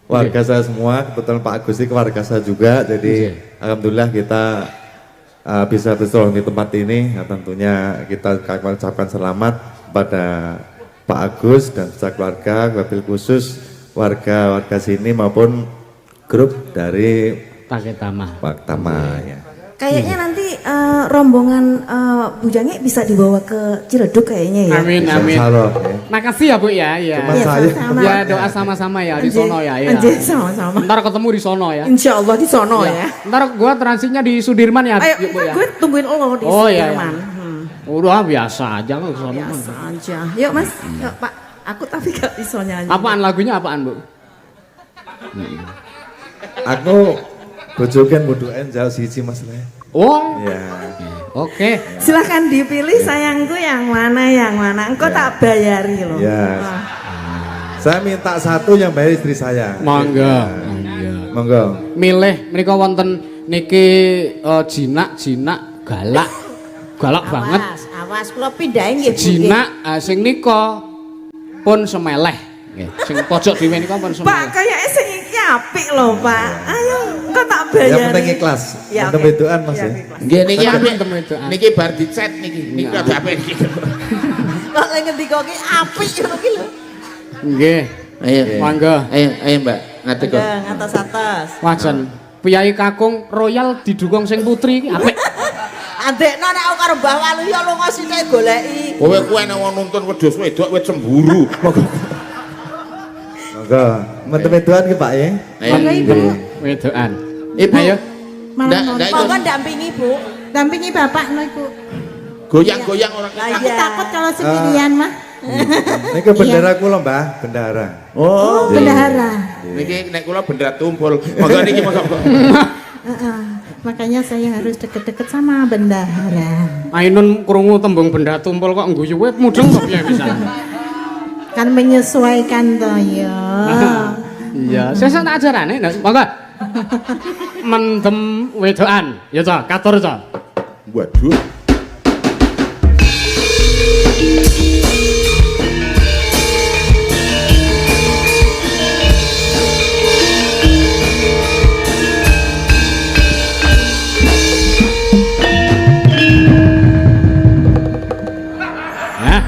Warga saya semua, kebetulan Pak Agus ini keluarga saya juga, jadi alhamdulillah kita bisa bersilaturahmi di tempat ini. Nah, tentunya kita ucapkan selamat pada Pak Agus dan serta keluarga, wabil khusus warga-warga sini maupun grup dari Taketama. Pak Tama ya. Kayaknya nanti rombongan Bu Jange bisa dibawa ke Ciledug kayaknya ya. Amin, amin. Insya Allah, ya. Makasih ya, Bu ya. Ya. Cuma Iya, saya. sama-sama. Ya, doa sama-sama ya di sono ya. Ya. Anjir, sama-sama. Ntar ketemu di sono ya. Insya Allah di sono ya. Ntar gua transitnya di Sudirman ya, Ayo, yuk, Bu ya. gue tungguin lo di Oh, iya, Sudirman. iya. Udah biasa aja ke sono. Biasa aja. Yuk Mas, yuk Pak. Aku tapi gak bisa nyanyi. Apaan lagunya apaan, Bu? Aku bojoken munduken jauh siji Mas Le. Oh, Ya. oke. Silahkan dipilih sayangku yang mana yang mana. Engkau tak bayari loh. Ya. Wah. Saya minta satu yang bayar istri saya. Monggo. Ya. Iya. Monggo. Milih menika wonten niki jinak-jinak galak. Galak banget. Awas, awas kula pindahin nggih Bu. Jinak sing nika pun semeleh. Nggih, sing pojok dhewe nika pun Pak, semeleh. kayaknya sing iki apik loh, Pak. Ayo, engkau tak bayari. Yang penting ikhlas. Ya, Mendem oke. wedoan, Mas Ya, ya. ikhlas. Nggih niki Saged apik. mendem wedoan. Niki bar dicet niki. Niki rada apik niki. Kok lek ngendika ki apik ngono ki lho. Nggih. Ayo. Monggo. Ayo, ayo Mbak. Ngadeg. Nggih, ngatos-atos. Wah jan piyai kakung royal didukung sing putri iki apik. Andekno nek aku karo Mbah Waluyo lunga sithik goleki. Kowe kuwi nek wong nuntun wedhus wedok wis cemburu. Monggo. Mendem wedoan ki Pak ya. Ayo. Monggo Ibu. Wedokan. Ibu. Ayo. Malah Ndak, nonton. ndak. Monggo ndampingi, Bu. Dampingi bapak no Ibu. Goyang-goyang orang Lah Aku iya. takut kalau sendirian mah. Niki bendera kula, Mbah, bendara. Oh, Oh, bendahara. niki nek kula bendera tumpul. Monggo niki monggo. Heeh. Makanya saya harus deket-deket sama bendahara. Ainun krungu tembung benda tumpul kok ngguyu kowe mudeng kok piye pisan. Kan menyesuaikan toh ya. Iya, sesuk tak ajarane. Nah, monggo. Mendem wedokan. Ya ta, katur ta. Waduh. Nah,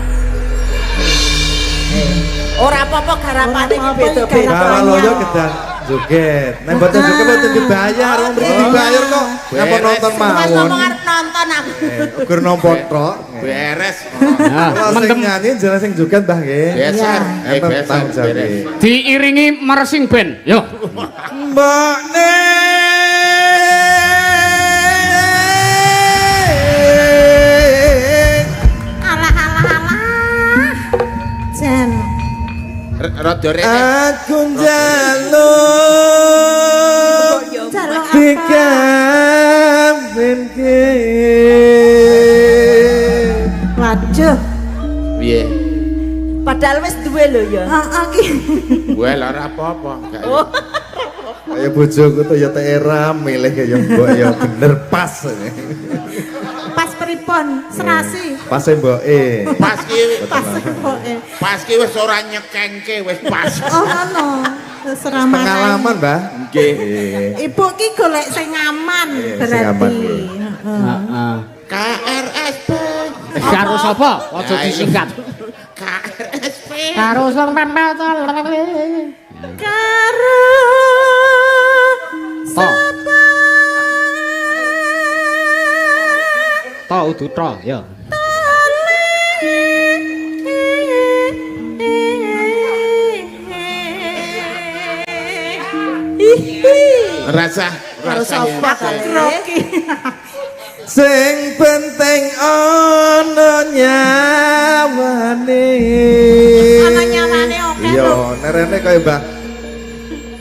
Ora apa-apa garapane iki Ora apa-apa, beda-beda. Mbah Waluyo kedah joget. Nek mboten joget mboten dibayar, wong mriki dibayar kok. Napa Beres. nonton Mas mawon. ngomong arep nonton aku. Ukur nampa tok. Beres. nah, Kalau sing mendem nyanyi jelas sing joget Mbah nggih. Beser. Eh Enten beser. tanggung jawab. Beres. diiringi marching band. Yo. Mbak Nek. Alah alah alah. Jan. Rada rene. Aku njaluk Jaluk apa? dikawinke. Waduh. Piye? Padahal wis duwe lho ya. Heeh ki. Gue lah ora apa-apa. Gak- Oh. Kaya bojoku tuh ya tera milih kaya mbok ya bener pas. Pas pripun? Serasi. Pas e mboke. Pas ki Pas pokoke. pas ki wis ora nyekengke wis pas. Oh ngono. Seramanan. Pengalaman, Mbah. Nggih. Ibu ki golek sing aman Iya, sing aman, berarti. nggih. Heeh. Heeh. KRSP. Karo sapa? Aja Ya, iya. disingkat. KRSP. Karo sapa? Karo To. To udu to, ya. Rasa Karo rasa sapa kale? Grogi. Sing penting ana nyawane. Ana nyawane oke Iya, lho. nerene kaya Mbah.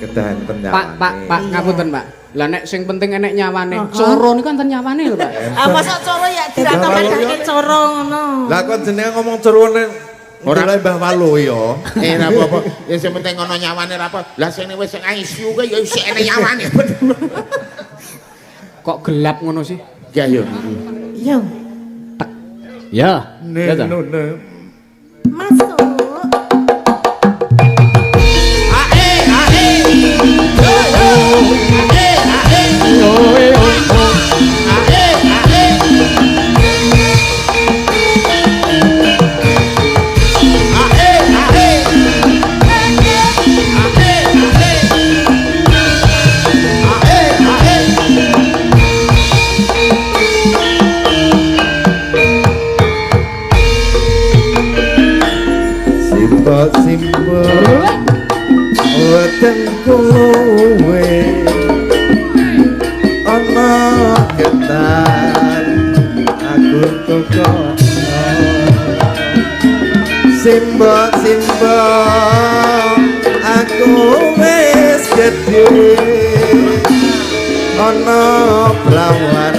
Kedah enten nyawane. Pak, Pak, Pak, ngapunten, Pak. Lah nek sing penting enek nyawane. Coro niku enten nyawane lho, Pak. Ah mosok coro ya Tidak Mbah Waluyo. padake coro ngono. Lah kok jenenge ngomong cerone Ora. ora Mbah Waluyo. Eh ora apa-apa. Ya sing penting ana nyawane ora apa. Lah sing wis sing ICU kuwi ya isih enek nyawane. Kok gelap ngono sih? Ya yo. Yo, Ya. Ya ta. masuk. Ae ae. Yo yo. Ae ae. Yo, yo, yo. Ae ae. Ae ae. Ae ae. Ae ae. Simbo simbo weteng kowe ana ketan aku toko Simbo simbo aku wis gedhe ana prawan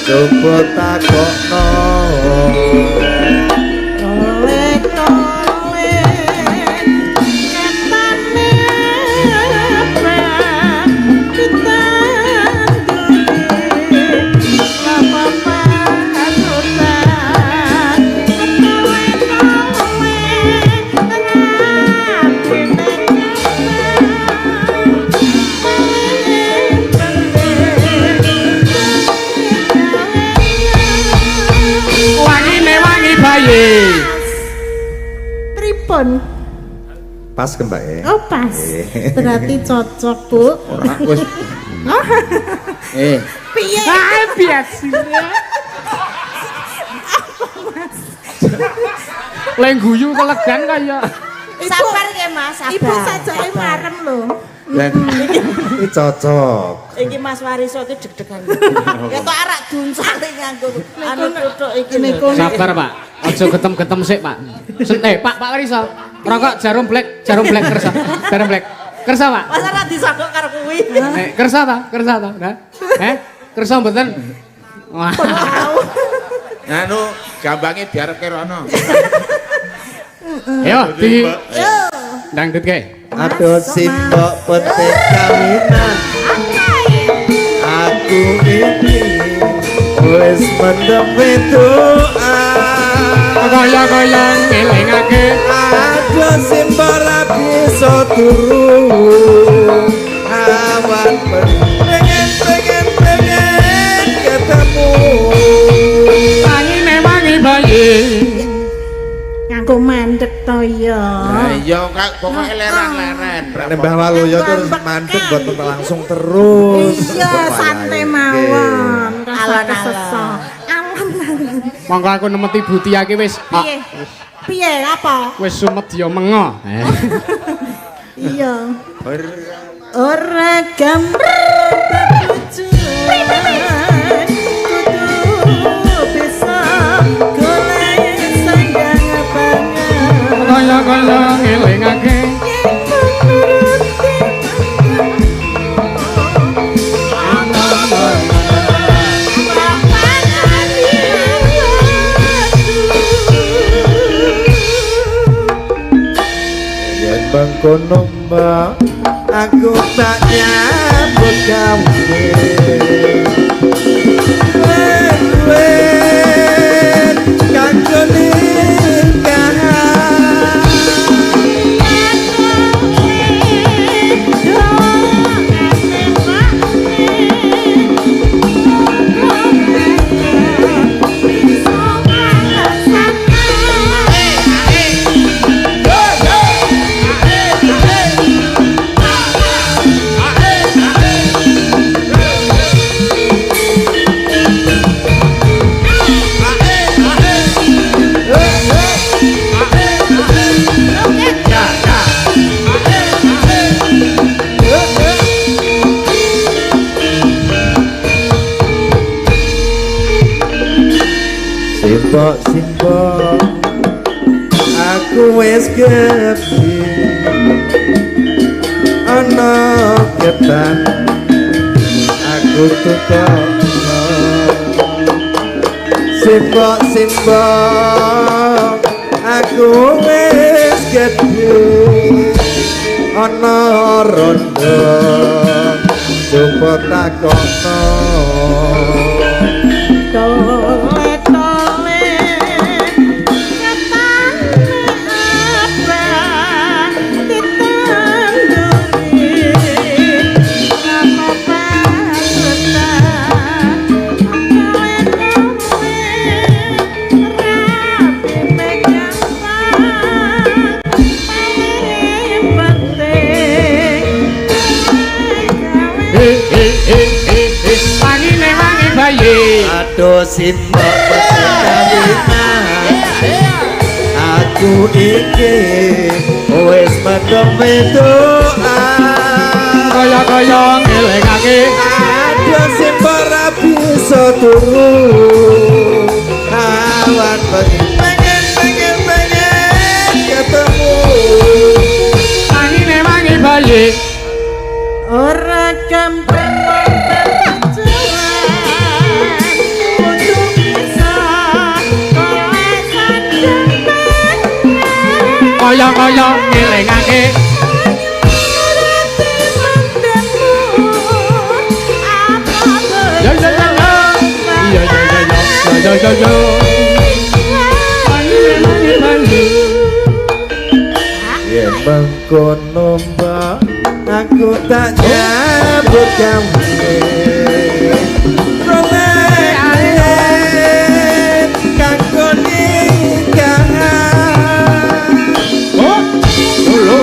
coba takokno. Tole-tole ketane ditanduri apa patutan. Tole-tole atine Wangine wangi bayi. Pripun? Pas ke Mbak e. Oh, pas. Berarti cocok, Bu. Ora wis. Eh, Piye? Ah, biasa. Leng guyu kelegan kaya. Sabar ya Mas, sabar. Ibu sajake marem lho. Dan ini cocok. Iki Mas Wariso iki deg-degan. Ketok arak duncale nganggo anu tuthuk iki lho. Sabar, Pak. Aja getem-getem sik, Pak. Pak, Pak Wariso. Rokok jarum black kersa. Jarum black. Kersa, Pak. Masa ora disogok karo kuwi. Kersa ta? Kersa ta? Nah. Kersa mboten? Wah. Anu gambange diarepke rono. Ayo di dangdut kae. Aduh simbok penting kawinan. Aku iki wis mendem wedoan. Kaya-kaya ngelingake. Aduh simbok ra bisa turu. Awan pengen pengen pengen ketemu. Tangine wangi bayi. Nganggo mandek to ya. Lah iya kak pokoke leren-leren. Nek Mbah Waluyo terus mandek mboten langsung terus. Iya, santai mawon. Rasa Alon-alon. kesesok. Alon-alon. Monggo aku nemeti Buti iki wis Piye? Piye apa? wis sumet ya mengo. Iya. Ora gambar bebujuan kudu bisa golek sandang pangan. Kaya-kaya ngelingake. Yen nuruti Yen mengkono mbak aku tak nyambut gawe. Wet kanggo nikahan. Simbok simbok aku wis gedhe ana ketan aku tukokno. Simbok simbok aku wis gedhe ana rondo coba takokno. Tole-tole ketane abang ditanduri apa pasutan tole-tole rapi megang paling penting gawe. Wangine wangi bayi. Aduh simbok kawinan aku iki wis mendem wedoan. Kaya-kaya ngelingake. Aduh simbok ra bisa turu awan bengi pengen pengen pengen ketemu. Wangine wangi bayi. Ora gampang wong berjuang kudu bisa golek sandang pangan. Kaya-kaya ngelingake. Nuruti mandanmu apa Ya ya ya ya. Ya ya ya ya. Ya ya ya. Wangine wangi bayi. Yen mengkono mbak aku tak nyambut gawe. Golek kanggo nikahan. Oh, lho.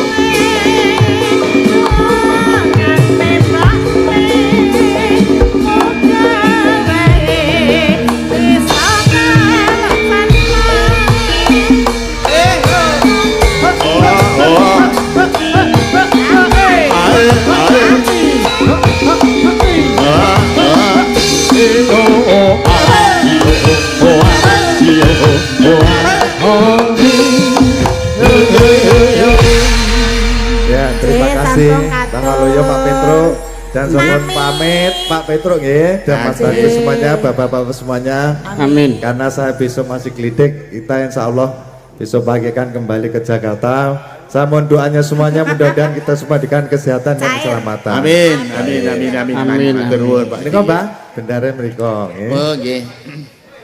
Jenengan sampun pamit Pak Petruk nggih dan Mas Bagus semuanya, bapak-bapak semuanya. Amin. Karena saya besok masih klidik, kita insya Allah besok pagi akan kembali ke Jakarta. Saya mohon doanya semuanya, mudah-mudahan kita semua diberikan kesehatan dan keselamatan. Amin, amin, amin, amin. Amin, Matur nuwun, Pak. Ini kok Mbak, bendare mriko nggih. Oh, nggih.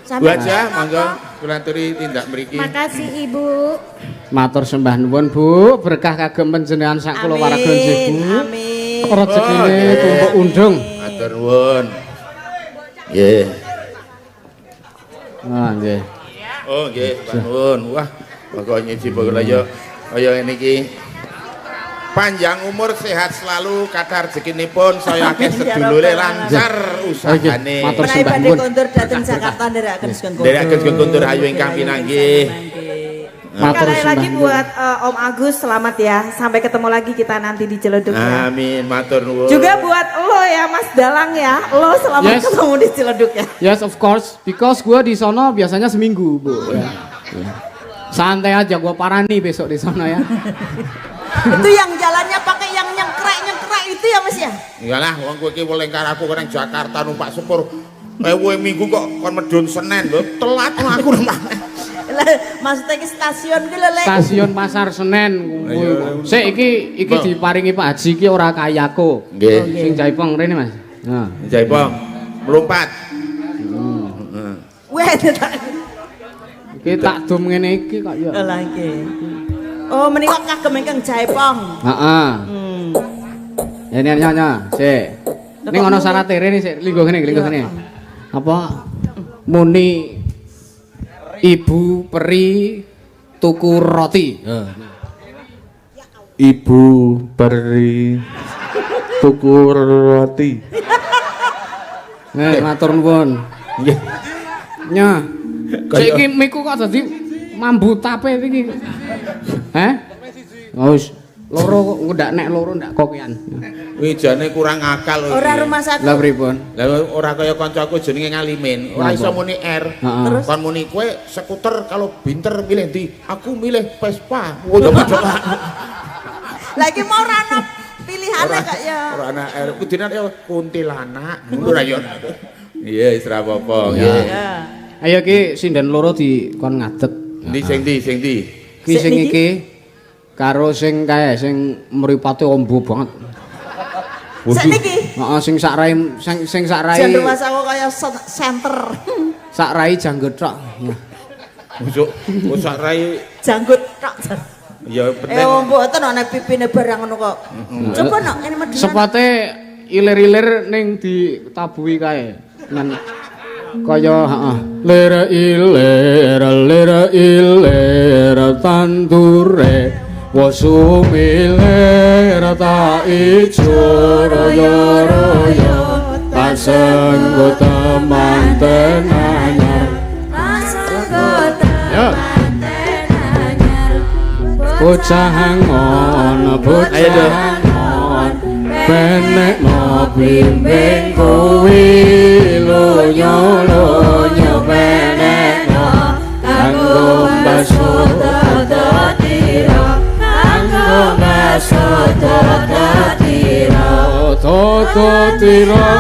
Bu aja, monggo kula aturi tindak mriki. Makasih Ibu. Matur sembah nuwun, Bu. Berkah kagem panjenengan sak kulawarga nggih, Bu. Amin. Rezekine Oh, nggih. tumpuk undung. Matur nuwun. Nggih. Ah, nggih. Oh, nggih, Pak nuwun. Wah, pokoke nyiji pokoke ya kaya ngene iki. Panjang umur, sehat selalu, kathah rezekinipun, saya akeh Amin, ya sedulure Rabbal lancar usahane. Matur Menawi sembah badhe nuwun. kondur dhateng Jakarta nderekaken sugeng kondur. Nderekaken sugeng kondur ayu ingkang pinanggih. Matur Sekali lagi sembah nuwun. buat Om Agus selamat ya. Sampai ketemu lagi kita nanti di Ciledug ya. Amin, matur nuwun. Juga buat lo ya Mas Dalang ya. Lo selamat Yes. ketemu di Ciledug ya. Yes, of course. Because gua di sono biasanya seminggu, Bu. Ya. Santai aja gua parani besok di sono ya. Itu yang jalannya pakai yang nyengkrek-nyengkrek itu ya Mas ya? Iyalah, wong kowe iki weleng karo aku nang Jakarta numpak sepur. Ewe minggu kok kon medun Senen lho, telat aku numpak. Lah, maksudnya iki stasiun ki lho, Lek. Stasiun Pasar Senen kuwi. Sik iki iki Bang. diparingi Pak Haji iki ora kayako. Nggih. Sing jaipong rene, Mas. Nah. Jaipong melompat. Heeh. Weh, tak. Iki tak dum ngene iki kok ya. Lah iki. Oh, menika kagem ingkang jaipong. Heeh. Ya ini nyonya, sik. Ning ana syarate rene sik, linggo kene, linggo kene. Apa muni ibu peri tuku roti. Ibu peri tuku roti. Eh, matur nuwun. Nggih. Nya. Sik iki miku kok dadi mambu tape iki. Heh? Oh, wis loro kok ndak nek loro ndak kokian. Kuwi jane kurang akal lho. Ora iki. rumah satu. Lah pripun? Lah ora kaya kancaku jenenge Ngalimin, ora iso muni R. Heeh. Terus? Kon muni kowe skuter kalau binter milih ndi? Aku milih Vespa. Oh, ya padha. Lah iki mau ora ana pilihane kok ya. Ora ana R. Kudune ya kuntilanak. Ngono ra ya. Iya, wis ra apa-apa. Nggih. Ya. Ayo iki sinden loro di kon ngadeg. Ndi sing ndi sing ndi? Ki Sik sing niki? iki karo sing kae sing mripate ombo banget. Sik niki. Heeh, sing sak rai sing sing sak rai Jan rumah aku kaya center. sak rai janggut tok. Busuk, sak rai Janggut tok. ya Eh penting. mboten ana pipine barang ngono kok. Coba nok ngene medhun. Sepate ilir-ilir ning ditabuhi kae. Nan kaya heeh. Lir ilir lir ilir tandure wosumilir ta ijo royo royo tak senggo temanten anyar. Ya. Bocah angon, bocah angon, benekno blimbing kuwi lunyo lunyo benekno kanggo mbasuh Tira kanggo mbasuh tira. Toto tira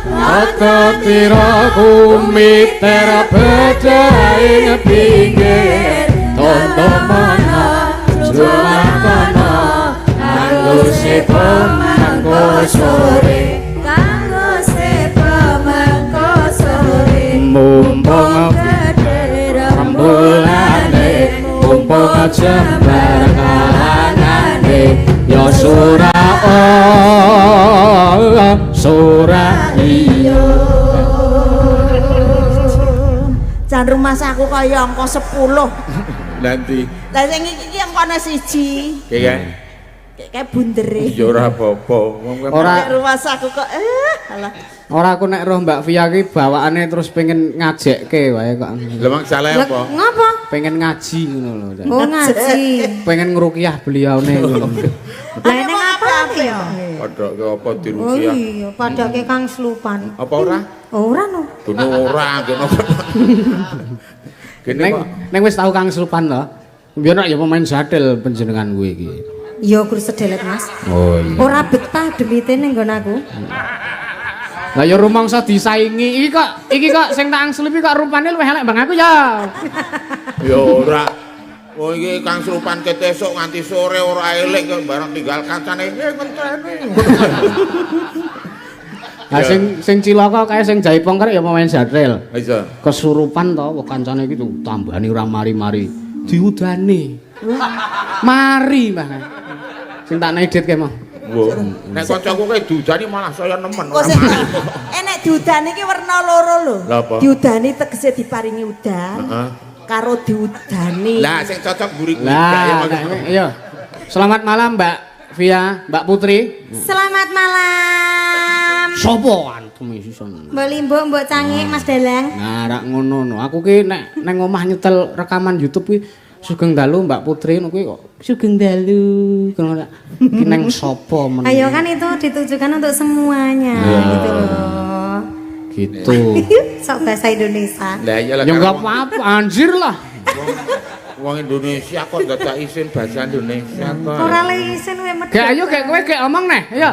Toto tira kumiter bedhaing pinggir Toto mana Jumatana kanggo sepo mangko sore Kanggo sepo mangko sore. Mumpung Gedhe rembulane mumpung jembar kahanane ya sura oh sura iya. Jan rumah aku kaya angka 10. Lah ndi? Lah sing iki iki angkane 1. Kayak Kayak bundere. ya ora apa-apa. Wong kowe Ora. Nek rumah aku kok alah. Ora aku nek roh Mbak Via ki bawaane terus pengen ngajekke wae kok. Lah mang salah Lah apa? ngapa? Pengen ngaji ngono lho. Oh ngaji. Pengen ngruqyah beliaune ngono. Lah ning apa ya? Padha ke apa Oh diruqyah? iya, padake Kang Slupan. Apa ora? Ora no. Gene ora, gene. Gene Neng kok neng wis tau Kang Slupan to. Biyen nek ya pemain jathil panjenengan kuwi iki. Ya kur sedelet Mas. Oh iya. Ora betah demite ning nggon aku. Lah ya rumangsa disaingi. Iki kok sing tak angslupi kok rupane luwih elek bang aku ya. Ya ora. Oh iki kang serupan ket esuk nganti sore ora eling kok bareng tinggal kancane ngenteni. Lah sing sing cilaka kae sing jaipong karek ya pemain jathil. Iya. Kesurupan to wong kancane iki tambahane ora mari-mari. Diudani. Mari, Mbah. Sing tak naik dit kae mau. Nek kancaku kae diudani malah saya nemen Kok ora sing mari. enek diudani iki werna loro lho. Lah apa? Diudani tegese diparingi udan. Heeh. Karo diudani. Lah sing cocok mburi kuwi Lah, nek- iya. Selamat malam Mbak Via, Mbak Putri. Selamat malam. Sopo antum iki son? Mbok Limbuk, Mbok Cangik, Mas Dalang. Nah, rak ngono no. Aku ki nek nang omah nyetel rekaman YouTube kuwi sugeng dalu Mbak Putri ngono kuwi kok sugeng dalu ngono rak. Ki nang sapa men. Ayo kan itu ditujukan untuk semuanya gitu loh. Gitu. Sok bahasa Indonesia. Lah iya lah. Ya enggak apa-apa, anjir lah. Wong Indonesia kok dadak isin bahasa Indonesia to. Ora le isin kowe medhot. Gak ayo gak kowe gak omong neh, ayo.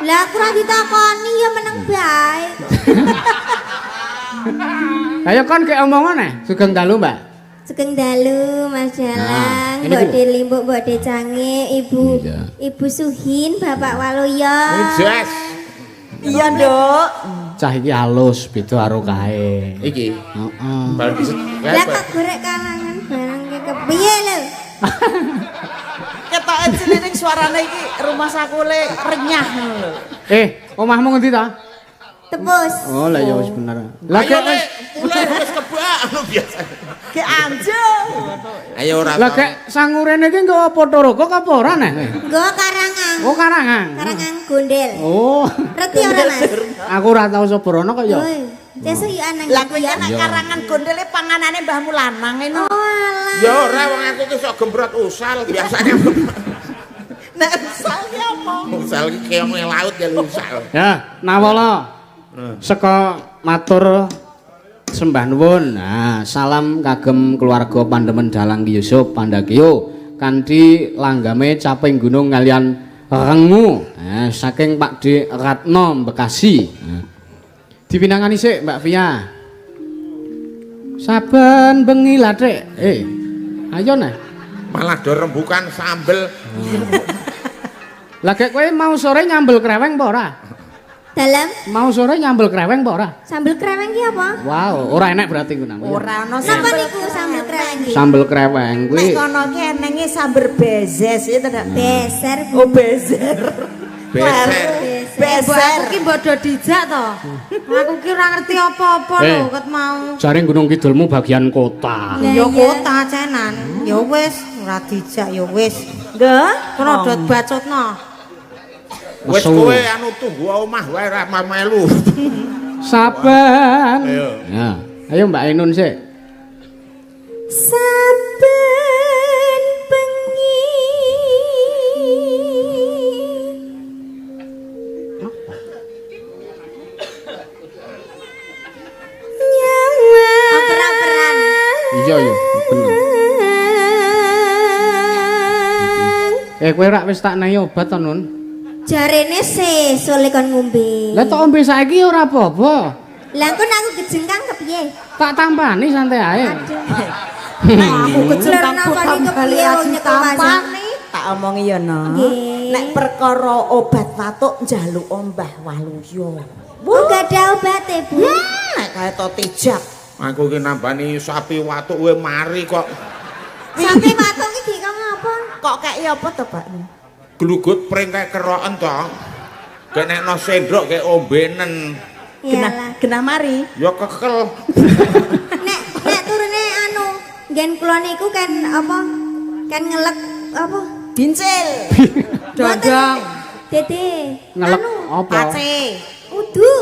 Lah aku ora ditakoni ya meneng bae. Ayo kon gak omong neh. Sugeng dalu, Mbak. Sugeng dalu Mas Nah, Dalang, ini Mbok Bu. De Limbuk, Mbok De Cangik, Ibu Iya. Ibu Suhin, Bapak Waluyo. Jas. Iya, Nduk. Cah iki halus beda karo kae. Iki. Heeh. Bar Lah kok gorek kalangan barang ki kepiye lho? Ketoke cilik ning suarane iki rumah sakule renyah ngono lho. Eh, omahmu ngendi ta? Tepus. Oh, lah ya wis bener. Lah Ayo gek le, wis mulai wis kebak anu biasa. Ki anjung. Ayo ora. lah gek sangurene iki nggo apa toroko apa ora neh? Nggo karangan. Oh, karangan. Karangan gondel. Oh. Reti ora Mas? Aku ora tau Soborno kok ya. Oi, sesuk yo anang. Lah kowe kan nek karangan gondele panganane mbahmu lanang ngono. Oh alah. Ya ora wong aku ki sok gembrot usal biasanya. Nek usal ki apa? Usal ki keong ning laut ya usal. Ya, Nawala. Saka matur sembah nuwun. Nah, salam kagem keluarga Pandemen Dalang Ki Yusuf Pandakyo kanthi langgame caping gunung kalian rengu. Nah, saking Pak D Ratno Bekasi. Nah. Dipinangani sik Mbak Via. Saben bengi lah, Dik. Eh. Ayo nah. Malah do rembukan sambel. Lah gek kowe mau sore nyambel kreweng apa ora? Dalam Mau sore nyambel kreweng apa ora? sambel kreweng ki apa? Wow, ora enek berarti ku nang. Ora ono Napa sambel. niku sambel kreweng ki? Sambel kreweng Nek kuwi kono ki enenge sambel bezes ya to, Dak? Beser. Oh, bezer. Beser. Mbok Beser. aku ki mbok do dijak to. Aku ki ora ngerti apa-apa Eh. lho ket mau. Jaring Gunung Kidulmu bagian kota. Lah Ya iya. kota cenan. Ya wis ora dijak ya wis. Nggih. Kono do bacotno. Wis Mesu. kowe anu tunggu omah wae ora melu. Saben. Ayo. Ya. Ayo Mbak Ainun sik. Saben bengi nyawa Oper-operan. Iya iya, bener. Eh kowe rak wis tak nehi obat to, Nun? Jarene sesuk lek kon ngombe. Lah tok ombe saiki ora apa-apa. Lah engko nek aku kejengkang kepiye? Tak tampani santai ae. Aku kejengkang Lho, napa tambah niku piye wong nyekel ditampani. Tak omongi ya, no. Nggih. Nek perkara obat watuk njaluk Mbah Waluyo. Oh, gak ada obate, Bu. Nek kae to tijak. Aku ki nambani sapi watuk kowe mari kok Sampai watuk iki kok ngapa? Kok kei apa to, Pak? glugut pring kae keroken to. Kenekno sendok kae ombenen. Genah Iyalah. genah mari. Ya kekel. Nek nek turune anu, nggen kula niku kan apa? Kan ngelek apa? Bincil. Dodong. Dede. Ngelek Anu, apa? Pace. udu.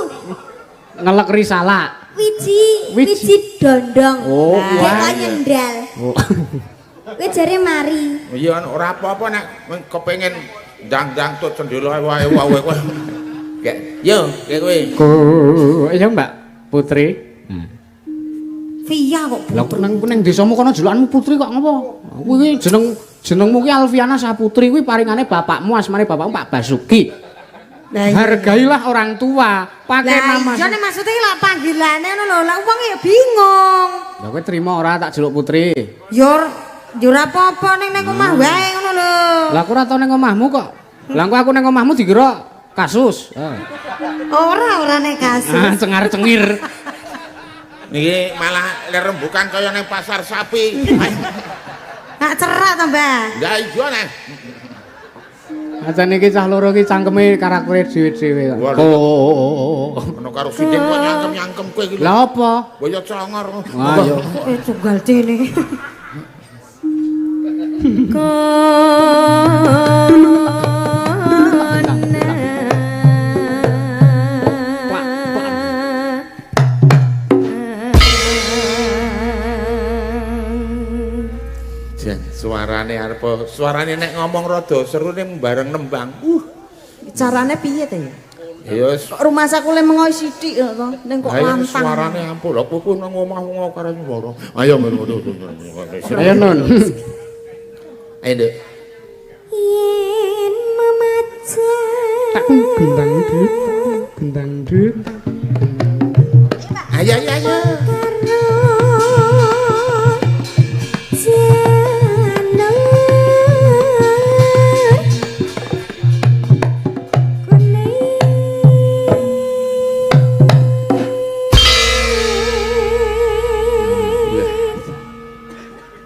Ngelek risalah. Wiji, Wiji. wiji dondong. Oh, Kayak wah. kok nyendal. Oh. Kowe jare mari. Iya ora apa-apa nek kepengin ndang-ndang tut cendela wae wae kowe. Gek, yo, gek kowe. Iya Mbak Putri. Via kok. Lah nang nang desamu kono julukanmu Putri kok ngopo? Kuwi jeneng jenengmu ki Alfiana Saputri kuwi paringane bapakmu asmane bapakmu Pak Basuki. Lah iya. Hargailah orang tua, pakai Lah nama. iya nek maksude lah panggilane ngono lho, lah wong ya bingung. Lah kowe trimo ora tak jeluk putri? Ya ya ora apa-apa ning ning omah wae ngono lho. Lah aku ora tau ning omahmu kok. Lah engko aku ning omahmu dikira kasus. Eh. Ora ora nek kasus. Ah, cengar-cengir. Niki malah lerembukan kaya ning pasar sapi. Nak cerak to, Mbah. Lah iya nah. Aja niki cah loro iki cangkeme karaktere dhewe-dhewe kok. Oh. Ono karo sinden kok nyangkem-nyangkem kowe iki. Lah apa? Mbok ya congor. Wah, yo. Tunggal dene. Jan suarane arep suarane nek ngomong rada seru ning bareng nembang. Carane piye ta ya? Ya wis. Kok rumah saku le mengoy sithik kok to, ning kok Ayo lantang. suarane ampun lho kowe nang omah wong karo swara. Ayo ngono. Ayo Nun. Ayo Nduk. Yen memajang Gendang dut, gendang dut. Ayo ayo ayo.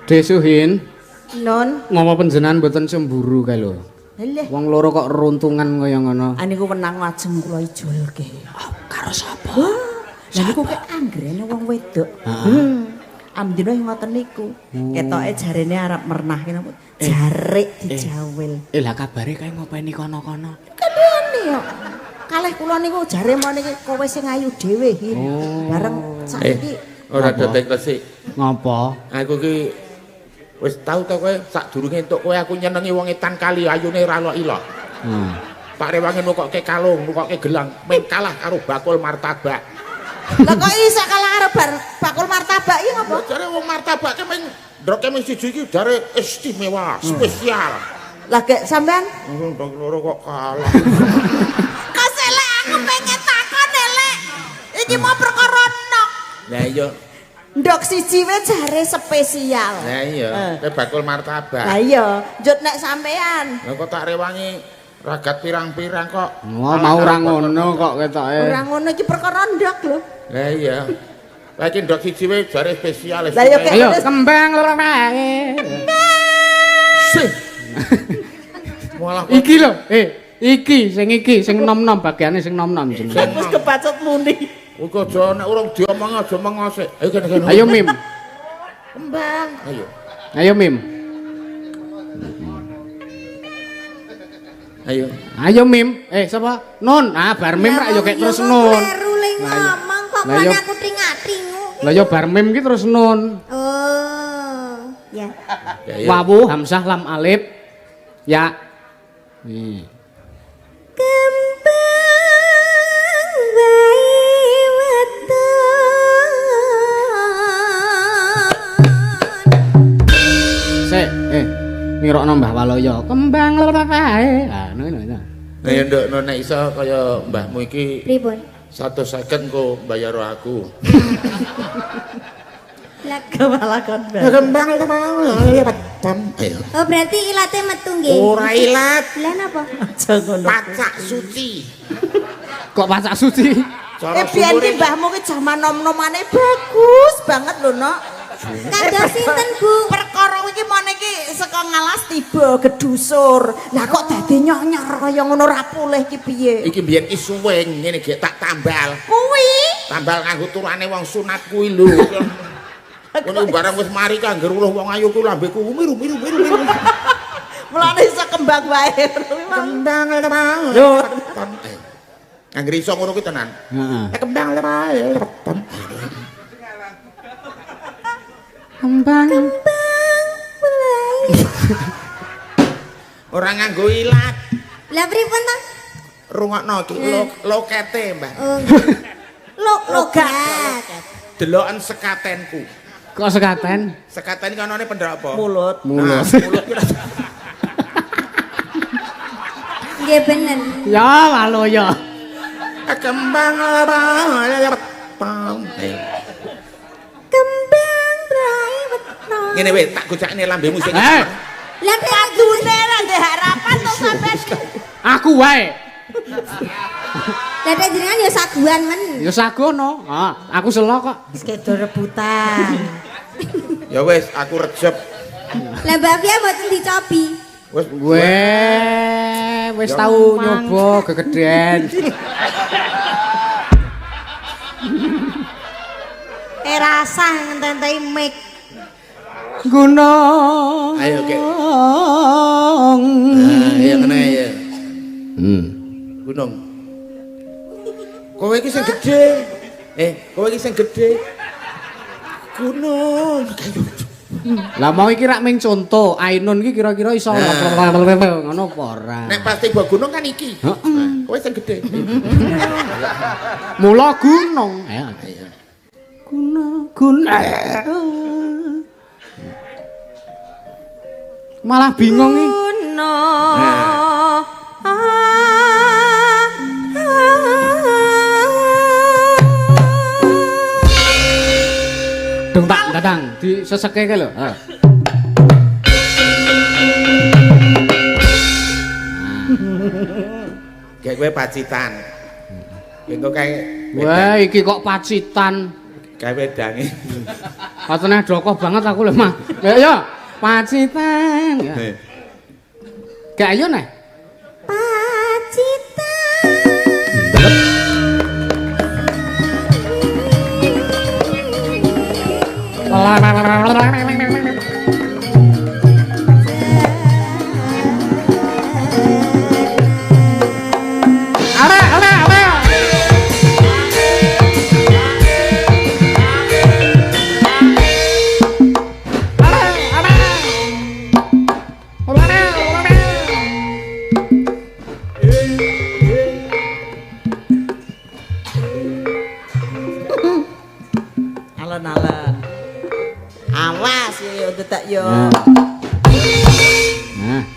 Desuhin, Non, ngopo panjenengan mboten cemburu kae lho. leh. Wong loro kok runtungan kaya ngono. Aniku wenang lajeng kula ijolke. Karo sapa? Lah niku kek anggrene wong wedok. Amdina ngoten niku. Ketoke jarene arep mernahke napa? Jarik dijawil. Lah kabare kae ngopeni kono-kono. Kendhane yo. Kalih kula niku jare mau niki kowe sing ayu dhewe, Hin. Bareng saiki Ora detek resik. Ngopo? Aku ki wis tau to kowe sadurunge entuk kowe aku nyenengi wong etan kali ayune ora lok-ilok. Tak rewangi nukokke kalung, nukokke gelang, men kalah karo bakul martabak. Lah kok iso kalah karo bakul martabak iki ngopo? Jare wong martabak ki ming ndroke ming siji iki jare istimewa, spesial. Lah gek sampean Wong ndok loro kok kalah. kaselek aku pengen takon elek. Iki mau perkara nok. Lah iya. Ndok siji wae jare spesial. Lah iya, kowe bakul martabak. Lah iya, njut nek sampean. Lah kok tak rewangi ragat pirang-pirang kok. Wah, mau ora ngono kok ketoke. Ora ngono iki perkara ndok lho. Lah iya. Lah iki ndok siji wae jare spesial. Lah iya, Ayo kembang loro wae. Sih. Malah kok Iki lho, iki sing nom-nom bagiane sing nom-nom jenenge. Wis kebacut muni. Iku aja nek urung diomong aja mengosek. Ayo kene kene. Ayo Mim. Kembang. Ayo. Ayo Mim. Ayo. Ayo Mim. Sapa? Nun. Ah, bar Mim rak yo kek terus Nun. Kleru le ngomong kok Lah, iya. kon aku tringak-tringu. Lah yo bar Mim ki terus Nun. Oh, ya. Ya, iya. Wawu hamzah lam alif ya. Nih. Kembang wae weton. Sik, nirokno Mbah Waloyo. Kembang loro wae. Ah, ngono ngono. Ayo nduk no, nek iso kaya mbahmu iki Pripun? 150 engko bayar aku. Lah, Kepala kon Kembang wae weton. Ayo. oh berarti ilate metu nggih. Ora ilat, Lah napa? Aja ngono. pacak suci. Kok pacak suci? Cara Biyen ki sumure mbahmu ki jaman nom-nomane bagus banget lho, Nok. Kados sinten, Bu? Perkara iki mone iki saka ngalas tiba gedusur. Lah kok dadi nyonyor kaya ngono ra pulih ki piye? Iki biyen ki suwing ngene gek tak tambal. Kuwi Tambal nganggo turane wong sunat kuwi lho. Ngono barang wis mari kangger weruh wong ayu ku lambeku miru miru miru miru. mulane iso kembang wae. Kembang lho. Angger iso ngono kuwi tenan. Heeh. Kembang wae weton. Kembang. Kembang wae. Ora nganggo ilat. Lah pripun to? Rungokno iki lokete, Mbah. Oh. Logat. Deloken sekatenku. Kok sekaten? Sekaten iki anane pendhak apa? Mulut. Mulut. Nah, mulut ki Nggih bener. Ya Waluyo. Kembang weton. Kembang brai weton. Ngene wis tak gocakne lambemu sing. Eh, Lah Padune ra ndek harapan to sampean. Aku wae. Lah nek jenengan ya saguan men. Ya sagono. Ah, aku selo kok. Sekedo rebutan. Ya wis aku rejep. Lah Mbak Fia mboten dicobi. Wis Weh, wis tau nyoba gegeden. Eh rasah ngenteni mic. Gunung. Ayo, Kek. Nah, iya kena ya. Gunung. Kowe iki sing gedhe. Kowe iki sing gedhe. Gunung. Lah mau iki rak ming conto, Ainun iki kira-kira iso ngono apa ora? Nek pas tiba gunung kan iki. Heeh. Kowe sing gedhe. Mula gunung. Ayo. Gunung, gunung. Malah bingung iki. Gunung. Dung tak datang diseseke ke lho. Heeh. Kayak kowe Pacitan. Engko kae Wah, iki kok Pacitan. Kae wedange. Patene dokoh banget aku lho, Mas. Ya ya, Pacitan. Ya. Gak ayo neh. Pacitan. Are, are, are. Alon-alon. Awas yo detak yo. Nah,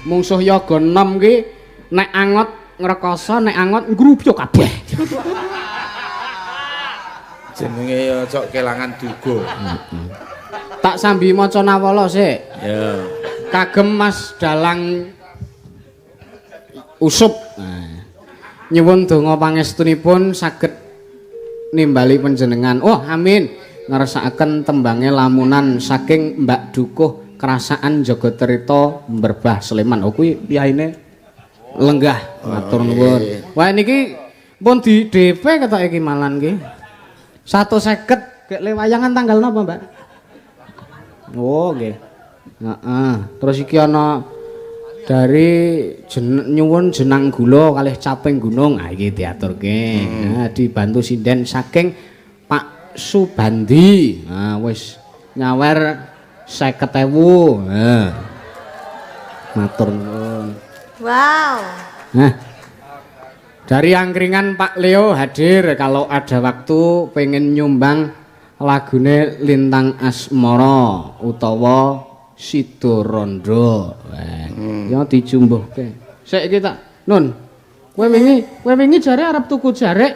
mungsuh yoga 6 ki nek angot ngrekoso, nek angot ngrubyuk kabeh. Jenenge ya cok kelangan duga. Tak sambi maca nawala sik. Ya. Kagem Mas Dalang Usup. Nah. Nyuwun donga pangestunipun saged nimbali panjenengan. Oh, amin. Ngersakaken tembange lamunan saking Mbak Dukuh Kerasaan Jagatirta Berbah Sleman. Oh kuwi piyaine lenggah matur nuwun. Wah niki pun di DP ketok iki malan ki. 150 gek le wayangan tanggal napa, Mbak? Oh, nggih. Heeh. Terus iki ana dari nyuwun jenang gula kalih caping gunung. Ah iki diaturke. Nah, dibantu sinden saking Pak Subandi. Nah, wis nyawer 50.000. Heeh. Matur nuwun. Wow. Nah. Dari angkringan Pak Leo hadir kalau ada waktu pengen nyumbang lagune Lintang Asmara utawa Sido Rondo. Wah, ya dicumbuhke. Sik iki tak Nun. Kowe wingi jare arep tuku jarek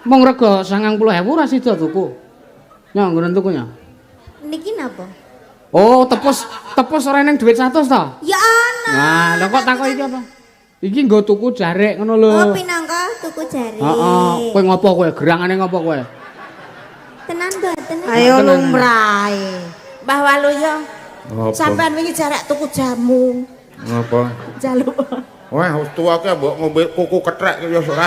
mung rega 90.000 ora sida tuku. Nyo nggonen tuku nyo. Niki napa? Oh, tepus ora ning dhuwit 100 to? Ya ana. Nah, lha kok takok iki apa? Iki nggo tuku jarek ngono lho. Oh, pinangka tuku jarek. Heeh, kowe ngopo kowe? Gerangane ngopo kowe? Tenan mboten. Ayo lumrahe. Mbah Waluyo. Sampean wingi jarek tuku jamu. Ngopo? Jaluk. Wah, wis tuwa ki mbok ngombe kuku kethek ya ora.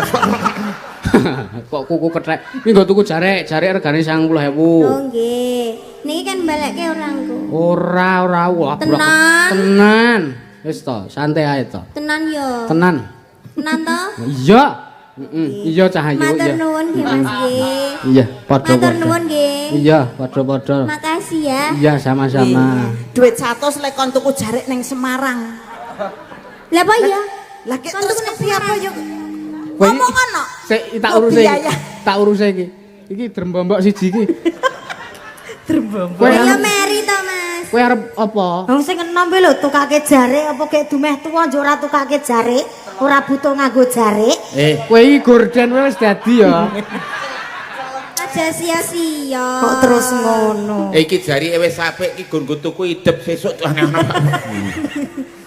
Kok kuku kethek? Iki nggo tuku jarek, jarek regane 90.000. Oh nggih. Niki kan balekke orangku. Ora, ora, wah. Tenan. Tenan. Wis to, santai ae to. Tenan yo. Tenan. Tenan to? Iya. Heeh, iya Cahayu, Matur iya. nuwun nggih Mas nggih. Iya, padha-padha. Matur nuwun nggih. Iya, padha-padha. Makasih ya. Iya, sama-sama. Duit 100 lek kon tuku jarek ning Semarang. Lah apa iya? Lah kek terus kepiye apa yo? Kowe Ngomong ngono. Sik tak uruse. Tak uruse iki. Iki drembombok siji iki. Drembombok. Lah ya meri to Mas. Kowe arep apa? Wong sing enom kuwi lho tukake jarik apa gek dumeh tuwa njuk ora tukake jarik, ora butuh nganggo jarik. Kowe iki gorden wis dadi ya. Aja sia-sia. Kok terus ngono? Iki jarike wis apik iki nggo tuku idep sesuk aneh-aneh.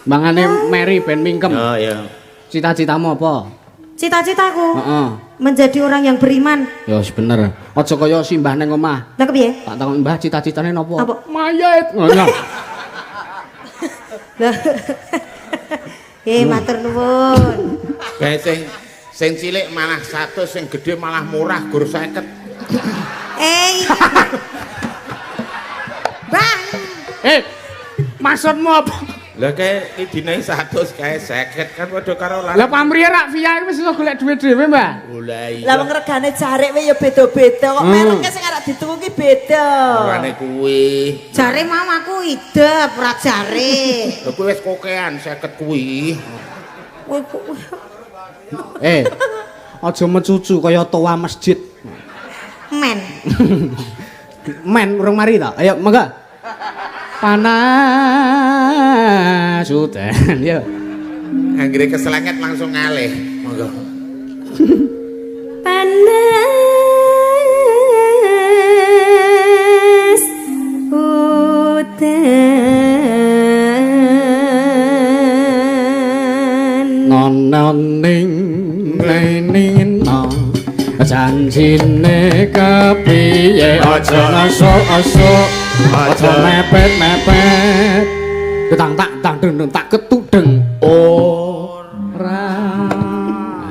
Mangane Mary ben mingkem. Oh iya. Cita-citamu apa? Cita-citaku Heeh. menjadi orang yang beriman. Ya wis bener. Aja kaya simbah ning omah. Lah kepiye? Tak takon Mbah cita-citane napa? Apa? Mayit. Ngono. Lah. Matur nuwun. Kae sing cilik malah 100, sing gedhe malah murah gur 50. Bang. Maksudmu apa? Lah kae iki dinae 100 kae 50 kan padha karo Lah pamrihe rak via iki wis iso golek dhuwit dhewe, Mbah. Lah iya. Lah wong regane jarik we ya beda-beda kok mereke sing arep dituku ki beda. Orane kuwi. Jare mau aku idep ora jare. Lah kuwi wis kokean 50 kuwi. Aja mecucu kaya toa masjid. Men. Men urung mari ta? Ayo monggo. Panas udan ya. Anggere keselenget langsung ngalih. Monggo. Panas udan Nono ning ning no janjine kepiye aja asuk-asuk aja mepet-mepet tang tak tang deng tak ketudeng ora.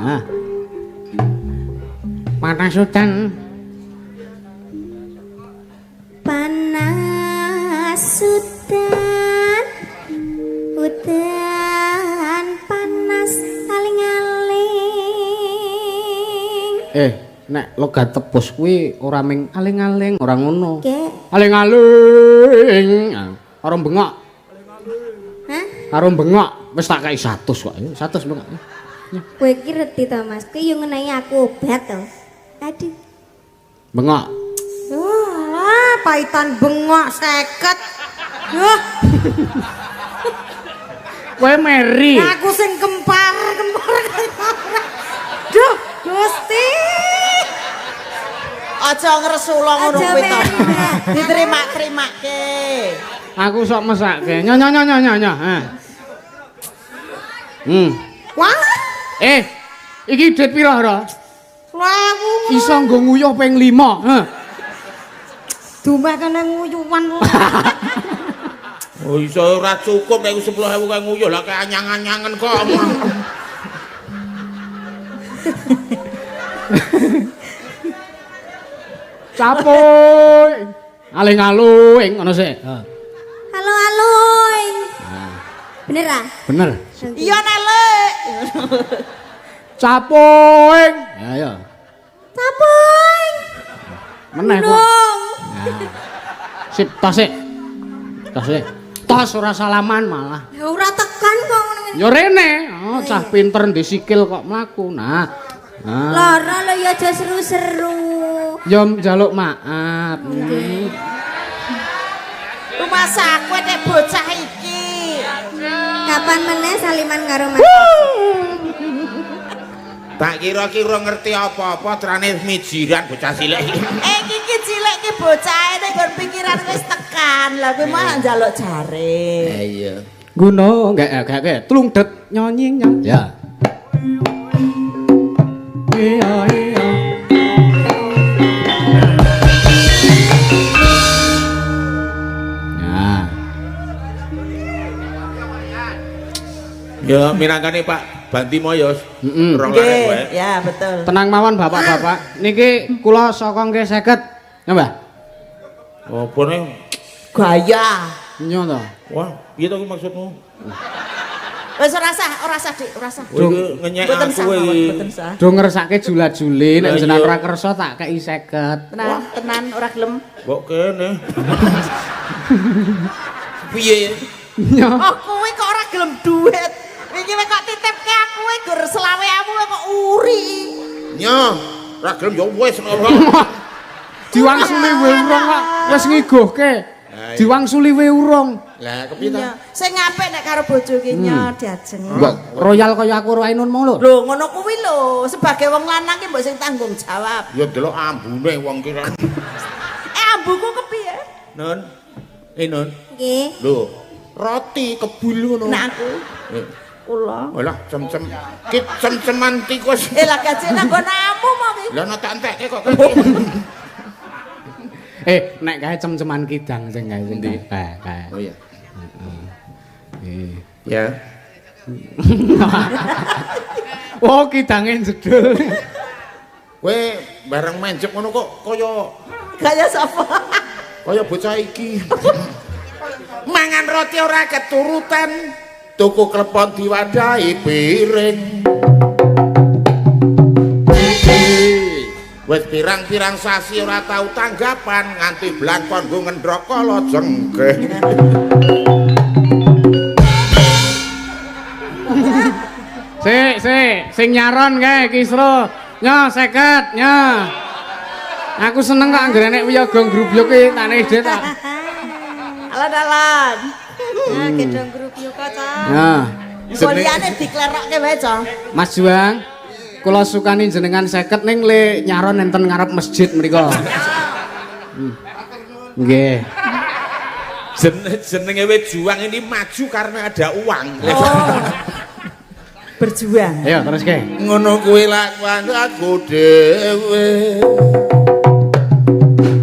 Nah. Panas udan. Panas udan. Udan panas aling-aling. Nek logat tebus kuwi ora ming aling-aling, ora ngono. Aling-aling. Karo bengok. Hah? Karo bengok wis tak kei 100 kok. 100 bengok. Kowe iki reti to, Mas? Kowe yo ngenai aku obat to. Aduh. Bengok. Wah, paitan bengok 50. Duh. Kowe meri. Aku sing kempar-kempar. Duh, Gusti. Aja ngresula ngono kuwi to. Diterima-terimake. Aku sok mesake. Nyo nyo nyo nyo nyo. Ha. Wah. Iki dhuwit pira, Ra? 10.000. Iso nggo nguyuh ping 5. Heh. Dumeh kene nguyuhan. Oh iso ora cukup nek 10.000 kae nguyuh lah kae anyang-anyangen kok. Capuy. Aling-aling ngono sik. Halo aluing. Bener ah? Bener. Iya nelek. Capuing. Ayo. Capuing. Meneh kok. Sip tos sik. Tos sik. Tos ora salaman malah. Ya ora tekan kok ngono. Ya rene, oh cah pinter ndek sikil kok mlaku. Nah. Nah. Lara lho ya aja seru-seru. Ya njaluk maaf. Rumah aku nek bocah iki. Kapan meneh saliman karo Mas? Tak kira-kira ngerti apa-apa trane mijiran bocah cilik iki. Iki cilik iki bocahe nek nggon pikiran wis tekan. Lah kowe malah njaluk jare. Iya. Gunung gak telung det nyonyi nyong. Ya. Iya iya. Nah. Ya minangkane Pak Bantimo ya. Rong lare kowe. Ya betul. Tenang mawon bapak-bapak. Niki kula saka nggih 50. Ya Mbah. Apa ne? Gaya. Nyo to. Wah, piye to maksudmu? Wis ora sah, Dik, ora sah. Ngenyek aku iki. Do ngersake jula-juli nek jenengan ora kersa tak kei 50. Tenan, tenan ora gelem. Mbok kene. Piye? Oh, kowe kok ora gelem duit. Iki kok titipke aku kowe gur 25.000 kok uri. Nyo, ora gelem ya wis ora. Diwangsuli wae urung kok wis ngiguhke. Diwangsuli we urung. Lah kepiye ta? Iya. Sing apik nek karo bojo ki nyo diajeng. Mbok royal kaya aku karo Ainun mau lho. Lho ngono kuwi lho, sebagai wong lanang ki mbok sing tanggung jawab. Ya delok ambune wong ki. Eh ambuku kepiye? Nun. Eh Nun. Nggih. Lho, roti kebul ngono. Nek aku kula. Alah cem-cem. Ki cem-ceman tikus. Eh lah gaji nang nggonamu mau ki. Lah nek tak entekke kok. Eh, nek kae cem-ceman kidang sing kae sing Endi? kae kae. Oh iya. Heeh. Ya. Oh, kidange jedul. Kowe bareng menjep ngono kok kaya Kaya sapa? kaya bocah iki. Mangan roti ora keturutan, tuku klepon diwadahi piring. Wis pirang-pirang sasi ora tau tanggapan nganti blangkon nggo ngendhok kala jengkeh. Sik, sik, sing nyaron kae Kisro. Nyo 50, nyo. Aku seneng kok anggere nek wiyaga ngrubyuk ki tak nek ide tak. Alan-alan. Nah, gedhong grup kok, Cak. Nah, Engko liyane diklerokke wae, Cok. Mas Juang, kula sukani jenengan 50 ning le nyaron enten ngarep masjid mriku. Nggih. Jenenge wit juang ini maju karena ada uang. Oh. Berjuang. Ayo terus ke. Ngono kuwi lakuan aku dhewe.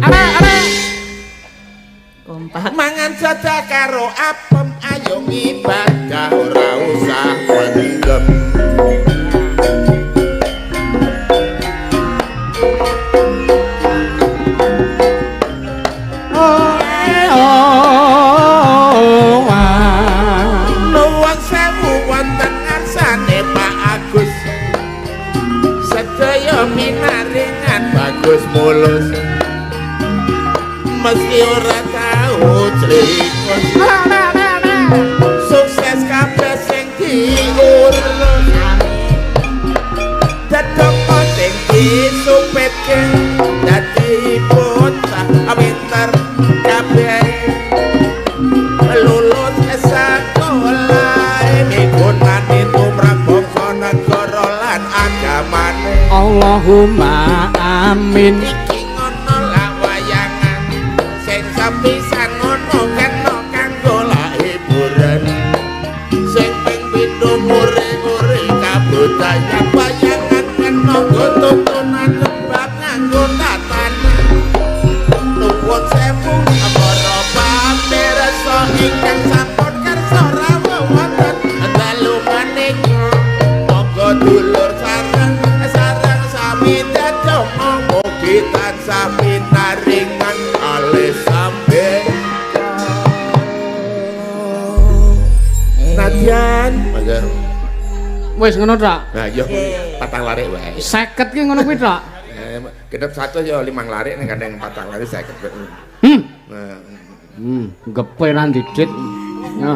Ara ara. Kompak. Mangan jadah karo apem ayo ngibadah ora usah pendem. Oh, wah. Nuwun sewu wonten ngarsane Pak Agus. Sedaya minaringan bagus mulus. Meski ora tau celikus. Sukses kabeh sing diurus. Dedoko sing disupetke dadi bocah pinter kabeh. Lulus sekolah migunani tumrap bangsa negara lan agamane. Allahumma amin. Iki ngono lah wayangan sing sepisan ngono kena kanggo lah hiburan. Sing ping pindho nguri-nguri kabudayan wayangan kena nggo tuntunan sebab nganggo tatanan. Nuwun sewu para pamirsa ingkang sampun kersa rawuh wonten dalu menika. Monggo dulur sareng sareng sami dedonga mugi tansah pinaringan kalih sambe. Nadyan, monggo. Wis ngono tok. Nah, iya patang larik wae. 50 ki ngono kuwi tok. Genep 1 ya 5 larik nek kadang patang larik 50. Nah, Gepe ra didit. Ya.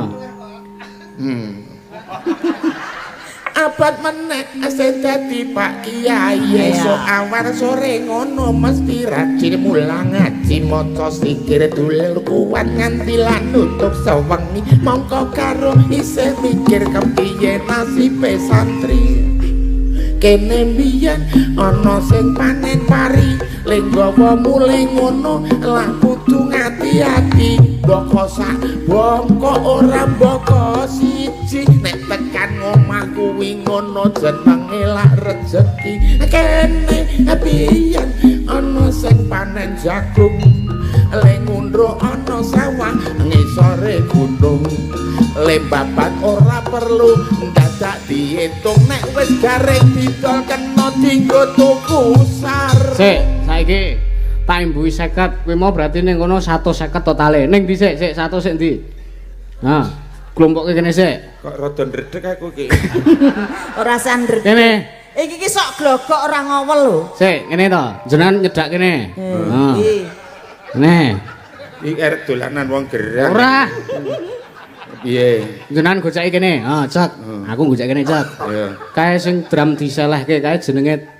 Abad meneh sing dadi Pak Kiai esuk awar sore ngono mesti rajin mulang ngaji maca sikir dulur kuat nganti lan nutup sewengi mongko karo isih mikir kepiye nasibe santri. Kene mbiyen ana sing panen pari le nggawa mulih ngono lah kudu ngati-ati boko sak bongko ora boko siji nek tekan omah kuwi ngono jenenge lak rejeki. Kene mbiyen ana sing panen jagung le ngundro ana sawah ngisore gunung le babat ora perlu dadak diitung nek wis garing didol kena dienggo tuku sar. Sik, saiki tak imbuhi 50 kuwi mau berarti ning kono 150 totale. Ning ndi sik? Sik 100 sik ndi? Nah, klompoke kene sik. Kok rada ndredeg aku iki. Ora sandredeg. Kene. Iki ki sok glogok ora ngowel lho. Sik, ngene to. Jenengan nyedak kene. Heeh. Kene. Iki arep dolanan wong gerang. Ora. Piye? Jenengan goceki kene. Ha, cek. Aku goceki kene, cek. Iya. Kae sing drum diselehke kae jenenge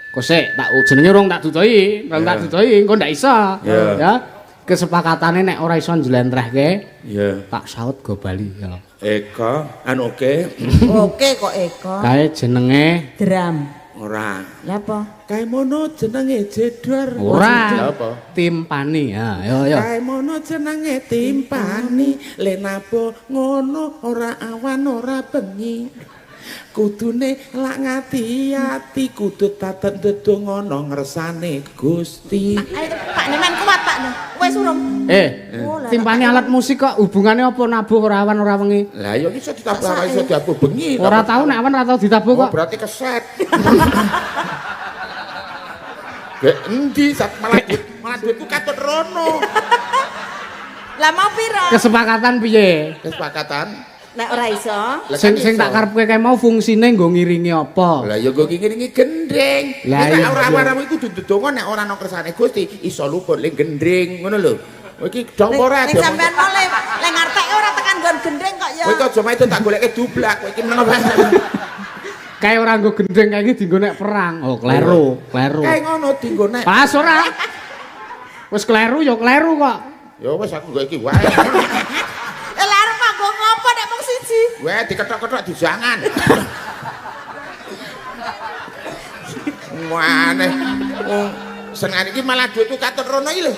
Kosek, tak jenenge urung tak dudoi, urung tak dudoi, engko ndak iso. Iya. Ya. Kesepakatane nek ora iso njlentrehke, Iya. tak saut go bali ya. Eko, anu oke. Oke kok Eko. Kae jenenge Drum. Ora. Lah apa? Kae mono jenenge jedor. ora. Apa? Timpani. Ya, yo yo. Kae mono jenenge timpani, le nabo ngono ora awan ora bengi. Kudune lak ngati-ati kudu taten ndedonga ana ngersane Gusti. Ayo Pak Neman kuat Pak. Wes urung. Timpani alat musik kok hubungannya apa nabuh ora awan ora wengi? Lah ya iso ditabuh ora iso diabuh bengi. Ora tau nek awan ora tau ditabuh Oh, kok. berarti keset. Gek endi sak malah duitku katut rono. Lah mau piro? Kesepakatan piye? Kesepakatan. Nek ora iso. Lah Sing kan sing iso. tak karepke kae mau fungsine nggo ngiringi apa? Lah ya nggo ngiringi gendring. Lah Nek iya. ora ora iku kudu ndedonga nek ora ana kersane Gusti iso luput ling gendring ngono lho. Kowe iki dong ora Ning sampean mau le le ngarteke ora tekan nggon gendring kok ya. Kowe iki aja maido tak goleke dublak, kowe iki meneng apa? Kae ora nggo gendring kae iki dienggo nek perang. Oh, kleru, kleru. Kae ngono dienggo nek. Pas ora? Wis kleru ya kleru kok. Ya wis aku nggo iki wae. Lah arep nggo ngopo nek mung siji? Weh diketok-ketok dijangan. Waneh. Wong senengane iki malah duitku katut rono iki lho.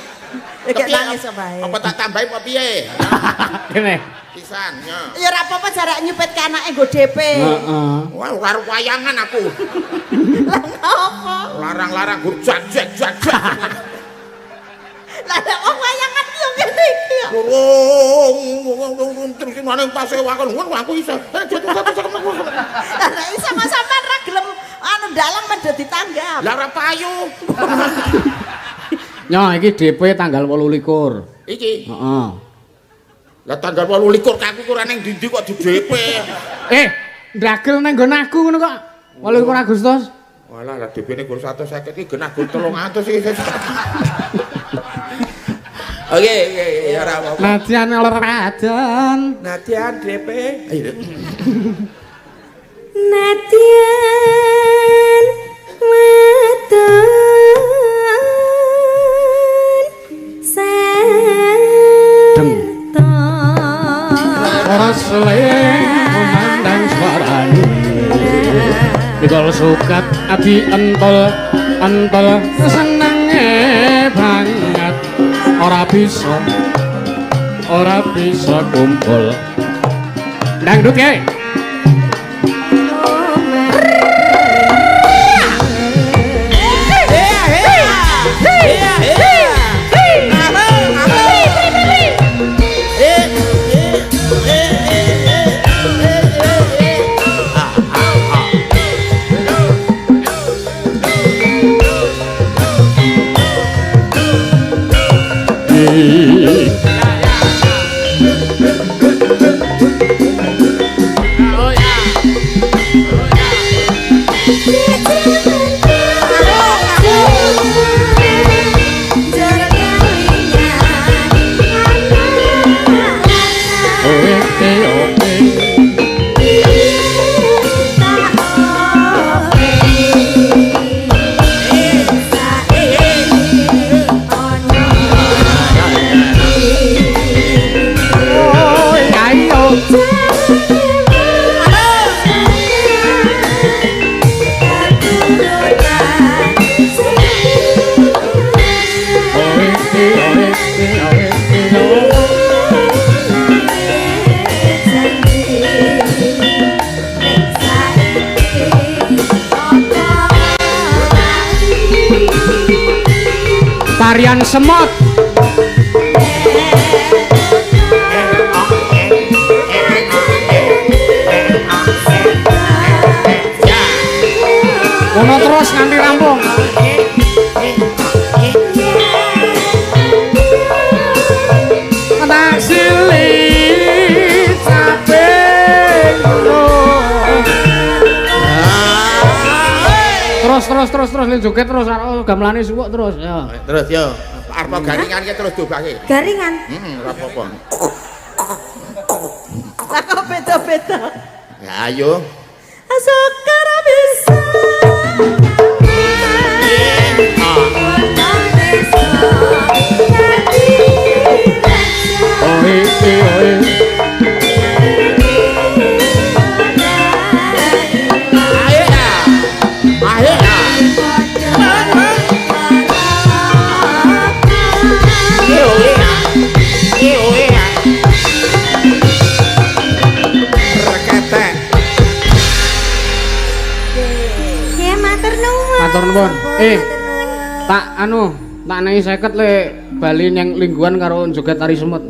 Ya gek Kepiye? nangis wae. Apa tak tambahi apa piye? Kene. Pisan ya. Ya ora apa-apa jarak nyupit ke anake nggo DP. Heeh. Wah, ora arep wayangan aku. Lah ngopo? Larang-larang gur jak jak jak jak. Lah nek wong wayangan ki yo ngene iki. yo. Lurung terus nang pasewakon ngono aku iso. Lah nek iso kok sampean ra gelem anu dalang mendhet ditanggap. Lah ora payu. Nyo iki DP tanggal 28. Iki. Heeh. Lah tanggal 28 aku ora ning ndi-ndi kok di DP. Ndagel nang nggon aku ngono kok. 28 Agustus. Walah lah DP-ne gur 150 iki genah gur 300 iki. Oke, oke, ya ora apa-apa. Nadyan Raden. Nadyan DP. Ayo. Nadyan wadon Deng. sarta Ora seling memandang suarane. Mikol sukat adi entol entol senenge banget. Ora bisa kumpul. Dangdut kae. Oke, oke. Ayo. Oke, oke, oke. Tarian semut. Ngono terus nganti rampung. Tak silih capek Terus terus terus terus lin joget terus karo gamelane suwuk terus ya. Terus yo. Arep garingan ki terus dobake. Garingan. Heeh, ora apa-apa. Lah kok beda-beda. Ya ayo. Syukur bisa. Thank you. Tak anu, tak nehi 50 le bali nyang lingguan karo joget tari semut.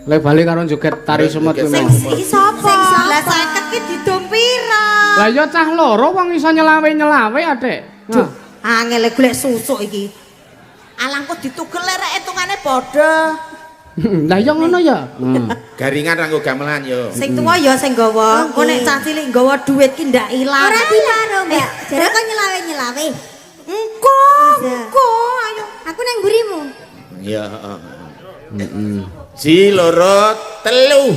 Le bali karo joget tari semut kuwi. Sing iki sapa? Lah 50 ki didom pira? Lah ya cah loro wong iso nyelawe-nyelawe Adik. Duh, angel golek susuk iki. Alangku ditugel rek hitungane padha. Lah ya ngono ya. Garingan ra nggo gamelan yo. Sing tuwa ya sing nggawa. Engko nek cah cilik nggawa dhuwit ki ndak ilang. Ora dilaro, Mbak. Jare kok nyelawe-nyelawe. Engko, engko ayo. Aku nang mburimu. Iya, heeh. Si loro telu.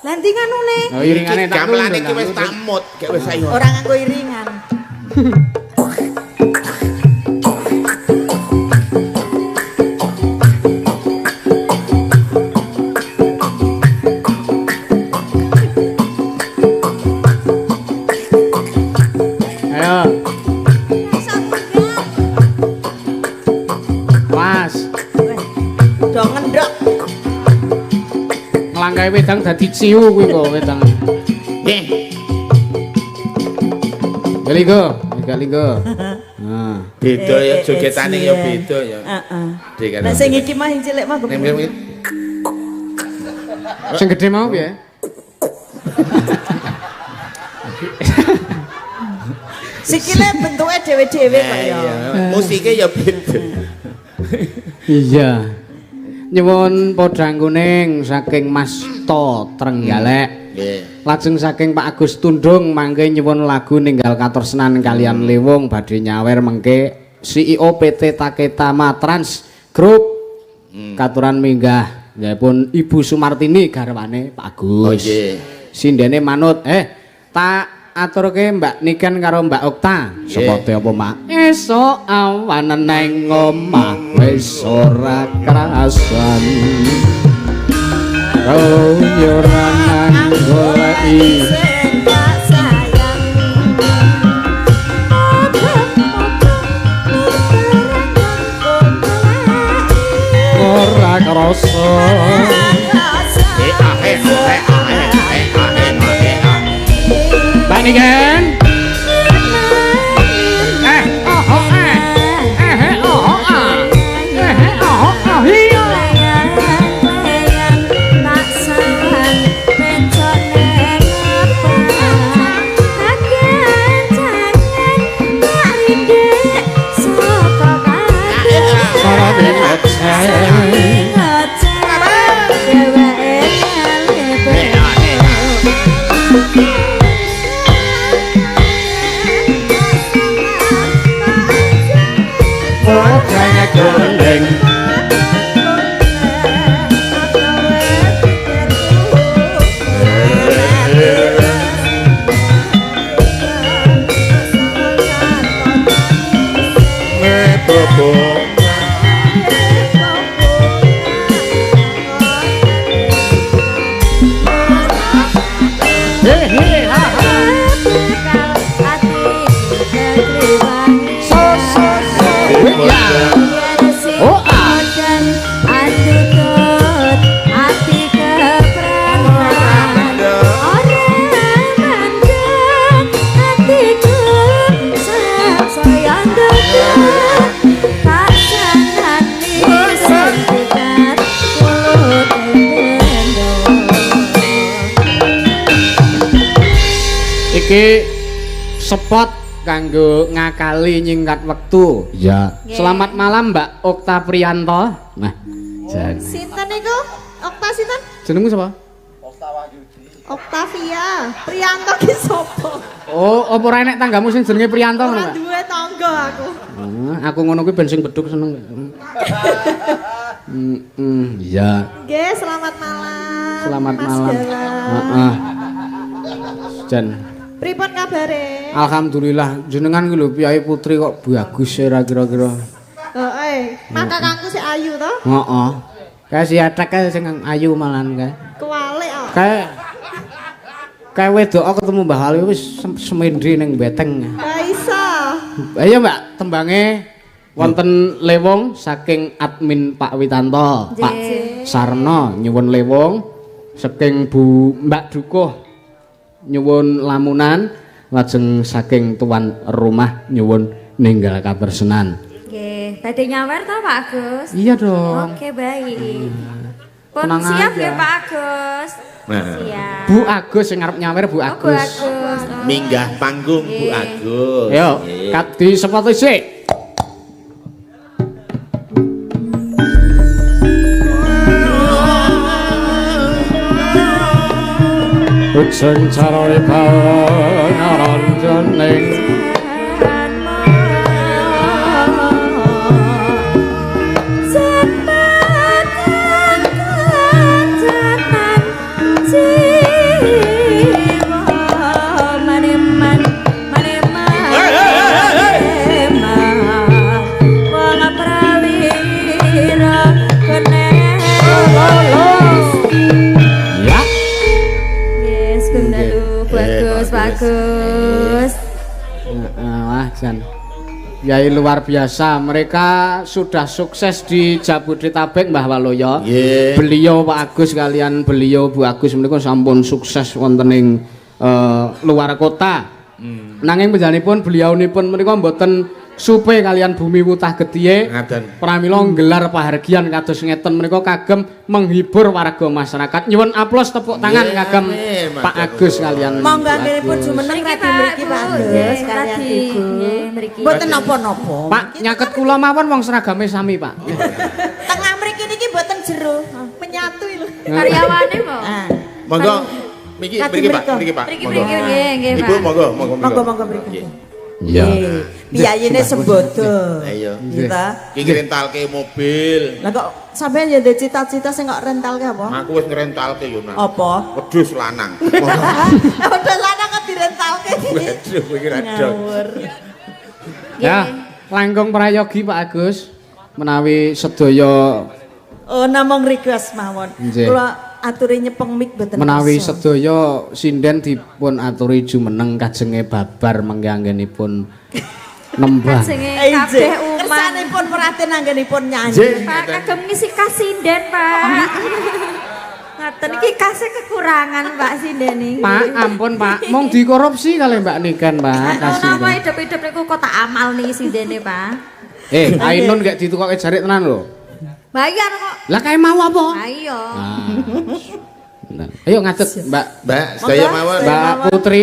Lah ndi nganune? Oh, iringane tak gamelane iki wis tak mut, gek wis ayo. Ora nganggo iringan. Ayo. Was. Do ngendhok. Nglangkai wedang dadi ciu kuwi kok wedang. Nggih. Linggo, gak linggo. Nah. Beda ya jogetane ya beda ya. Heeh. Nek sing iki mah sing cilik mah kepiye? Sing gedhe mau piye? Sikile bentuke dhewe-dhewe kok ya. Musike ya beda. Iya. Nyuwun podang kuning saking Mas To Trenggalek. Nggih. Lajeng saking Pak Agus Tundung mangke nyuwun lagu ninggal katorsenan kalian Lewung badhe nyawer mengke CEO PT Taketa Matrans Group. Katuran minggah nggihipun Ibu Sumartini garwane Pak Agus. Oh nggih. Sindene manut. Tak aturke Mbak Niken karo Mbak Okta. Sepote apa, Mak? Esuk awan neng omah wis ora kerasan. Royo ora goleki ora krasa. Mbak Niken. Iki spot kanggo ngakali nyingkat wektu. Iya. Selamat malam Mbak Okta Priyanto. Nah, jan. Sinten niku? Okta sinten? Jenengmu sapa? Oktavia. Priyanto ki sapa? Oh, apa ora enek tanggamu sing jenenge Priyanto ngono, Ora Mbak? duwe tangga aku. Aku ngono kuwi ben sing beduk seneng. Iya. Nggih, selamat malam. Selamat Mas malam. Heeh. Jan. Pripun kabare? Alhamdulillah jenengan ki lho Piyai Putri kok bagus ora kira-kira. Heeh, maka kakangku sik ayu to? Heeh. Kae si Atek kae sing ayu malahan kae. Kewalik kok. Kae kae wedok ketemu Mbah Ali wis semendri ning beteng. Lah iso. Ayo Mbak, tembange wonten Lewung saking admin Pak Witanto, Pak Sarno nyuwun Lewung saking Bu Mbak Dukuh nyuwun lamunan Lajeng saking tuan rumah nyuwun ninggal katresnan. Nggih, badhe nyawer to Pak Agus? Iya dong. Oke, baik. Pun Tenang siap aja. nggih Pak Agus? Nah. Siap. Bu Agus sing arep nyawer Bu Oh, Bu Agus. Agus. Oh. Minggah panggung Bu Nggih. Agus. Ayo, Nggih. kat disepoti sik. Ujeng carane pangaranjaning Ya. Yes, Gundalu, bagus, bagus. Wah, jan. Yai luar biasa, mereka sudah sukses di Jabodetabek Mbah Waloyo. Nggih. Beliau Pak Agus kalian beliau Bu Agus menika sampun sukses wonten ing luar kota. Nanging panjenenganipun beliaunipun menika mboten supe kalian bumi wutah getihe. Ngaten. Pramila nggelar pahargyan kados ngeten menika kagem menghibur warga masyarakat. Nyuwun aplaus tepuk tangan Nggih, kagem amin, Pak matur Agus nuwun. kalian Monggo Bu anggenipun Agus. jumeneng Mriki, radi Pak, mriki Pak Bu. Agus Nggih, kalian radi. Ibu. Nggih, mriki. Mboten napa-napa. Pak, nyaket kula mawon wong seragame sami, Pak. Tengah mriki niki mboten jero. Menyatu lho. Karyawane po. Ah. Monggo mriki Kadi mriki Pak, mriko. mriki Pak. Mriki Monggo. mriki nggih, nggih, Ibu Pak. monggo, monggo Monggo monggo mriki. Nggih. Iya. Piyayine sembodo. Ayo. Gitu. Iki ngrentalke mobil. Lah kok sampean ya ndek cita-cita sing kok rentalke apa? Aku wis ngrentalke yo nang. Apa? Wedhus lanang. Udah lanang kok direntalke. Waduh, iki ra dong. Ngawur. Ya, langkung prayogi Pak Agus menawi sedaya Oh, namung request mawon. Nggih. Kula aturi nyepeng mik mboten menawi kersa. sedaya sinden dipun aturi jumeneng kajenge babar mengke anggenipun nembang. Kajenge Eh, kabeh nggih. uman. Kersanipun perhatian anggenipun nyanyi. Nggih. Pak kagem ngisi kasinden, Pak. Ngaten iki kase kekurangan Pak sinden iki. Pak, ampun Pak, mung dikorupsi kalih Mbak Niken, Pak. Napa Kasihan. hidup-hidup niku kotak amal niki sindene, Pak. Eh, Ainun gak ditukoke jarik tenan lho. Bayar kok. Lah kae mau apa? Ayo. Nah, ayo ngadeg Mbak Mbak, sedaya mawon. Mbak Putri,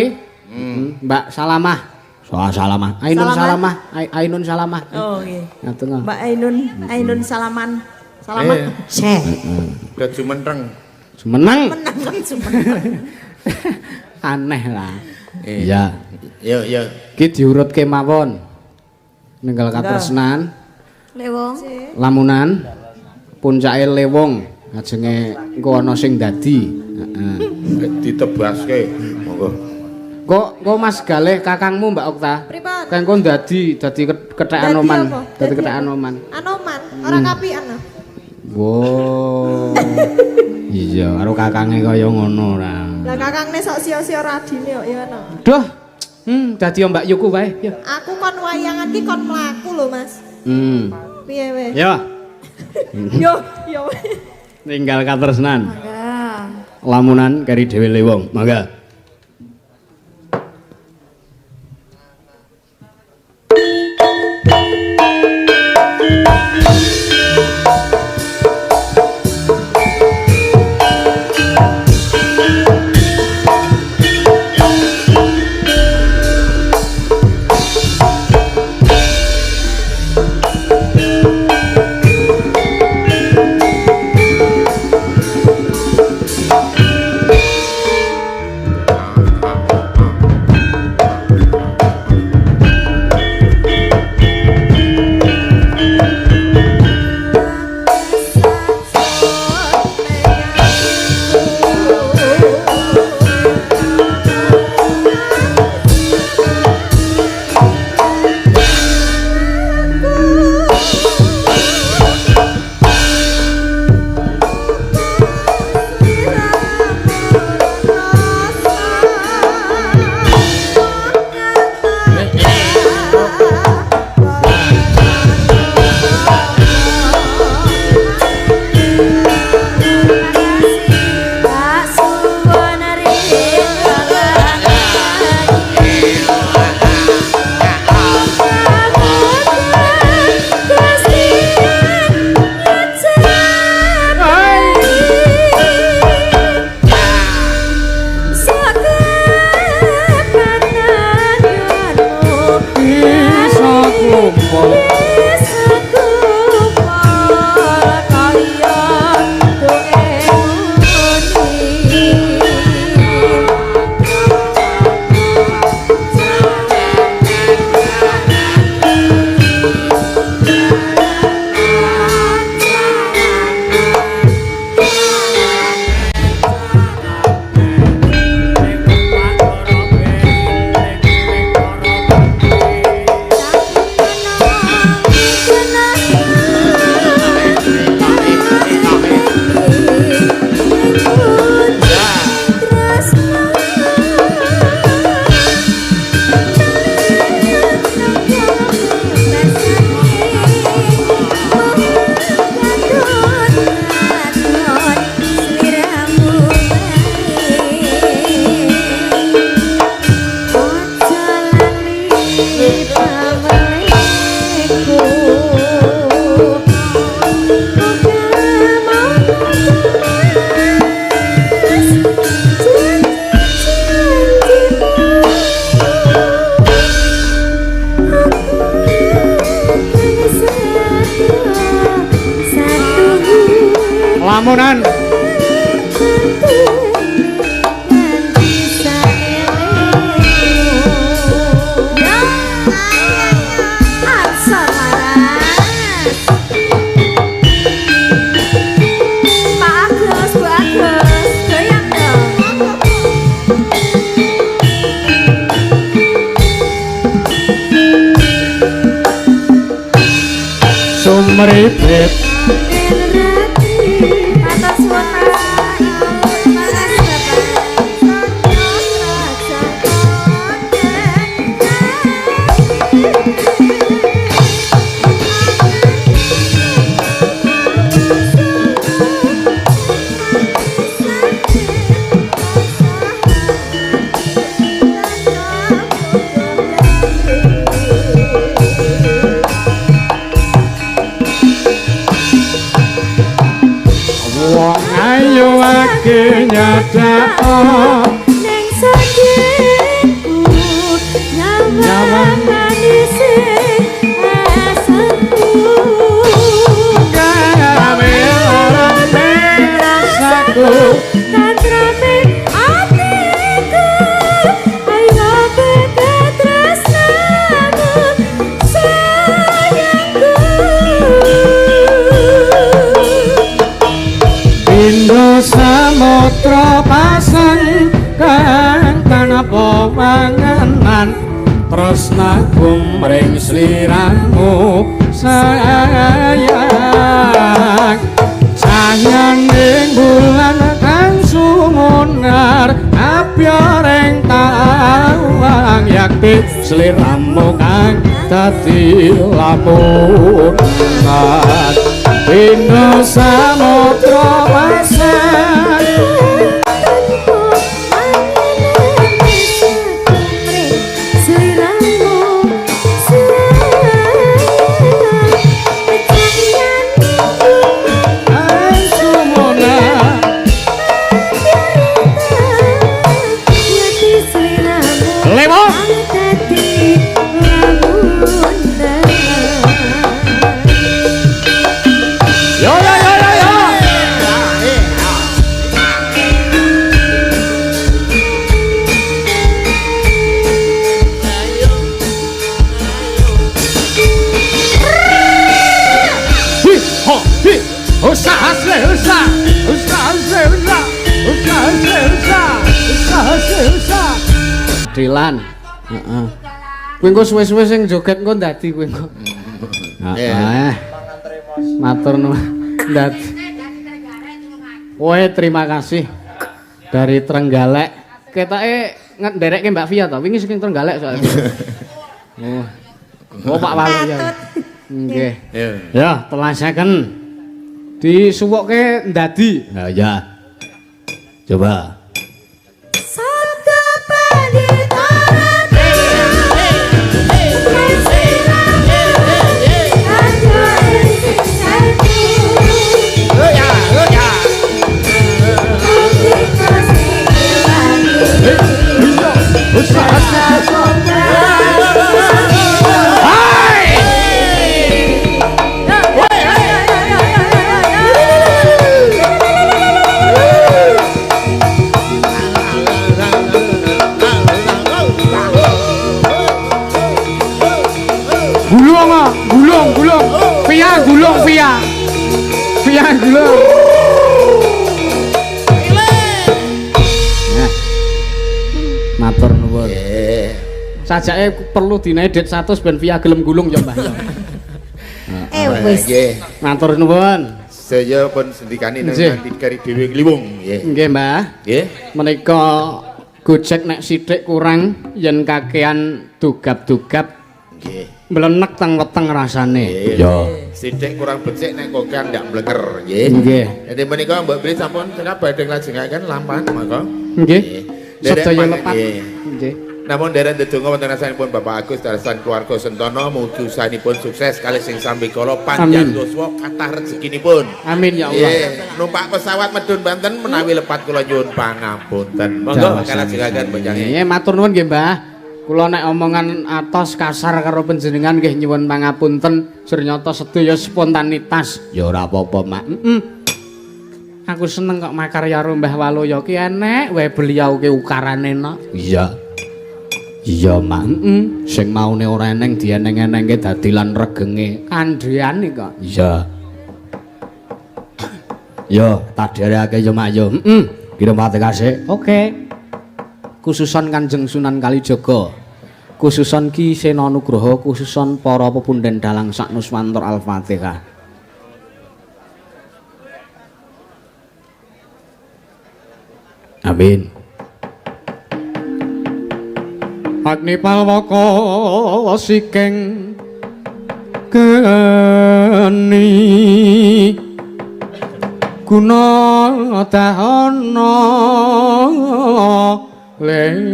Mbak Salamah. Soal Salamah. Ainun Salamah. Salamah, Ainun Salamah. Oh nggih. Ngadeg. ah. Mbak Ainun, Ainun Salaman. Salaman. Eh. Syekh. Udah jumeneng. Jumeneng. Menang jumeneng. Aneh lah. Eh. Iya. Yo yo. Ki diurutke mawon. Ninggal katresnan, Lewong. lamunan, puncake lewong, ajenge engko ana sing dadi. Heeh. Ditebaske. Monggo. Kok kok Mas Galih kakangmu Mbak Okta? Pripun? Kang kon dadi dadi kethek Dadi anoman, apa? dadi Dadi kethek apa? anoman. Anoman, ora kapian. lho. Wow. Iya, karo kakange kaya ngono ora. Lah kakangne sok sia-sia radine kok ya ana. Duh. Dadi Mbak Yuku wae. Ya. Aku kon wayangan ki kon mlaku lho, Mas. Piye we? Ya. Yo, yo. Ninggal katresnan. Mangga. Lamunan kari dhewe lewong. Mangga. Lamunan. Pak Agus, Bu Agus, goyang dong. Sumripit. Matur suwun Mas, Ibu, terima kasih Bapak. Wong ayu ake nyadak Ning sandingku nyawang manise asemku. Gawe larane rasaku. Tantrame atiku, ayo betresnamu sayangku. Indo samudra pasang kang tanpa panganan tresnaku mring sliramu sayang. Cahyaning bulan kang sumunar abyoreng tawang yakti sliramu kang dadi lamunan. Indo samudra pasang kang sumunar. Lemo. Yo yo yo yo yo. Hi ho hi. Usa hasle usa. Usa hasle usa. Usa hasle usa. Usa hasle usa. Dilan. Heeh. Kuwi engko suwe-suwe sing joget engko ndadi kuwi engko. Heeh. Matur nuwun. Ndadi. Kowe terima kasih dari Trenggalek. Ketoke ndereke Mbak Via to. Wingi saking Trenggalek soalnya. Oh. Oh Pak Wali ya. Nggih. Ya, telasaken. Disuwukke ndadi. Nah, ya. Coba. Sabda Pandita Gulung, ah, gulung, gulung. Via gulung, via. Via gulung. Nah. Matur nuwun. Sajake perlu dinae dit 100 ben via gelem gulung ya, Mbah ya. Wis. Nggih. Matur nuwun. Saya pun sendikani nang Nggih. kari dhewe Kliwung nggih. Nggih, Mbah. Nggih. Menika Gojek nek sithik kurang yen kakean dugap-dugap Nggih. mlenek teng weteng rasane. Ya. Sithik kurang becik nek kokean ndak mlenger nggih. Nggih. Jadi menika Mbok Bri sampun cekap badhe nglajengaken lampahan maka. Nggih. Nderek Sedaya pangen- lepat. nggih. Nggih. Namun derek ndedonga wonten asanipun Bapak Agus dalasan keluarga Sentono mugi usahanipun sukses kalih sing sambikala panjang Amin. yuswa kathah rezekinipun. Amin ya Allah. Nggih, numpak pesawat medun Banten menawi lepat kula nyuwun pangapunten. Monggo kalajengaken bocah. Nggih, matur nuwun nggih, Mbah. Kula nek omongan atos kasar karo panjenengan nggih nyuwun pangapunten. Sernyata sedaya spontanitas. Ya ora apa-apa, Mak. Heeh. Aku seneng kok makarya karo Mbah Waluya ki enek wae beliau ki ukarane nok. Iya. Iya, Mak. Heeh. Sing maune ora eneng dieneng-enengke dadi lan regenge. Kandhane kok. Iya. Yo, tak dherekake yo, Mak yo. Heeh. Kirim Fatihah sik. Oke. Khususon Kanjeng Sunan Kalijaga. Khususon Ki Sena Nugroho, khususon para pepunden dalang sak Nuswantara. Al-Fatihah. Amin. Agni palwaka siking geni guna dahana lena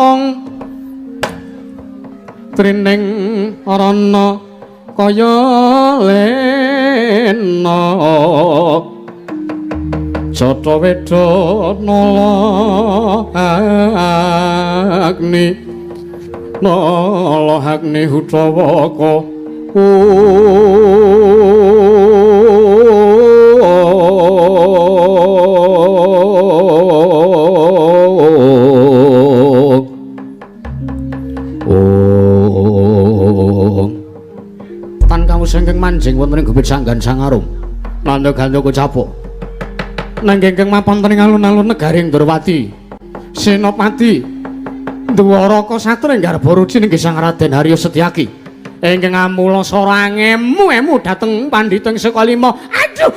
ong trining rana kaya lena jata weda nala agni nala agni hutawaka. Tan kawus ingkang manjing wonten ing gubit sanggan sangarum nanda gandaka capuk nanging ingkang mapan ing alun-alun negari Ndorowati Senopati Dwaraka Satra ing garba ruci inggih Sang Raden Harya Setyaki ingkang amula sora ngemu-emu dhateng pandhita ing saka lima. Aduh.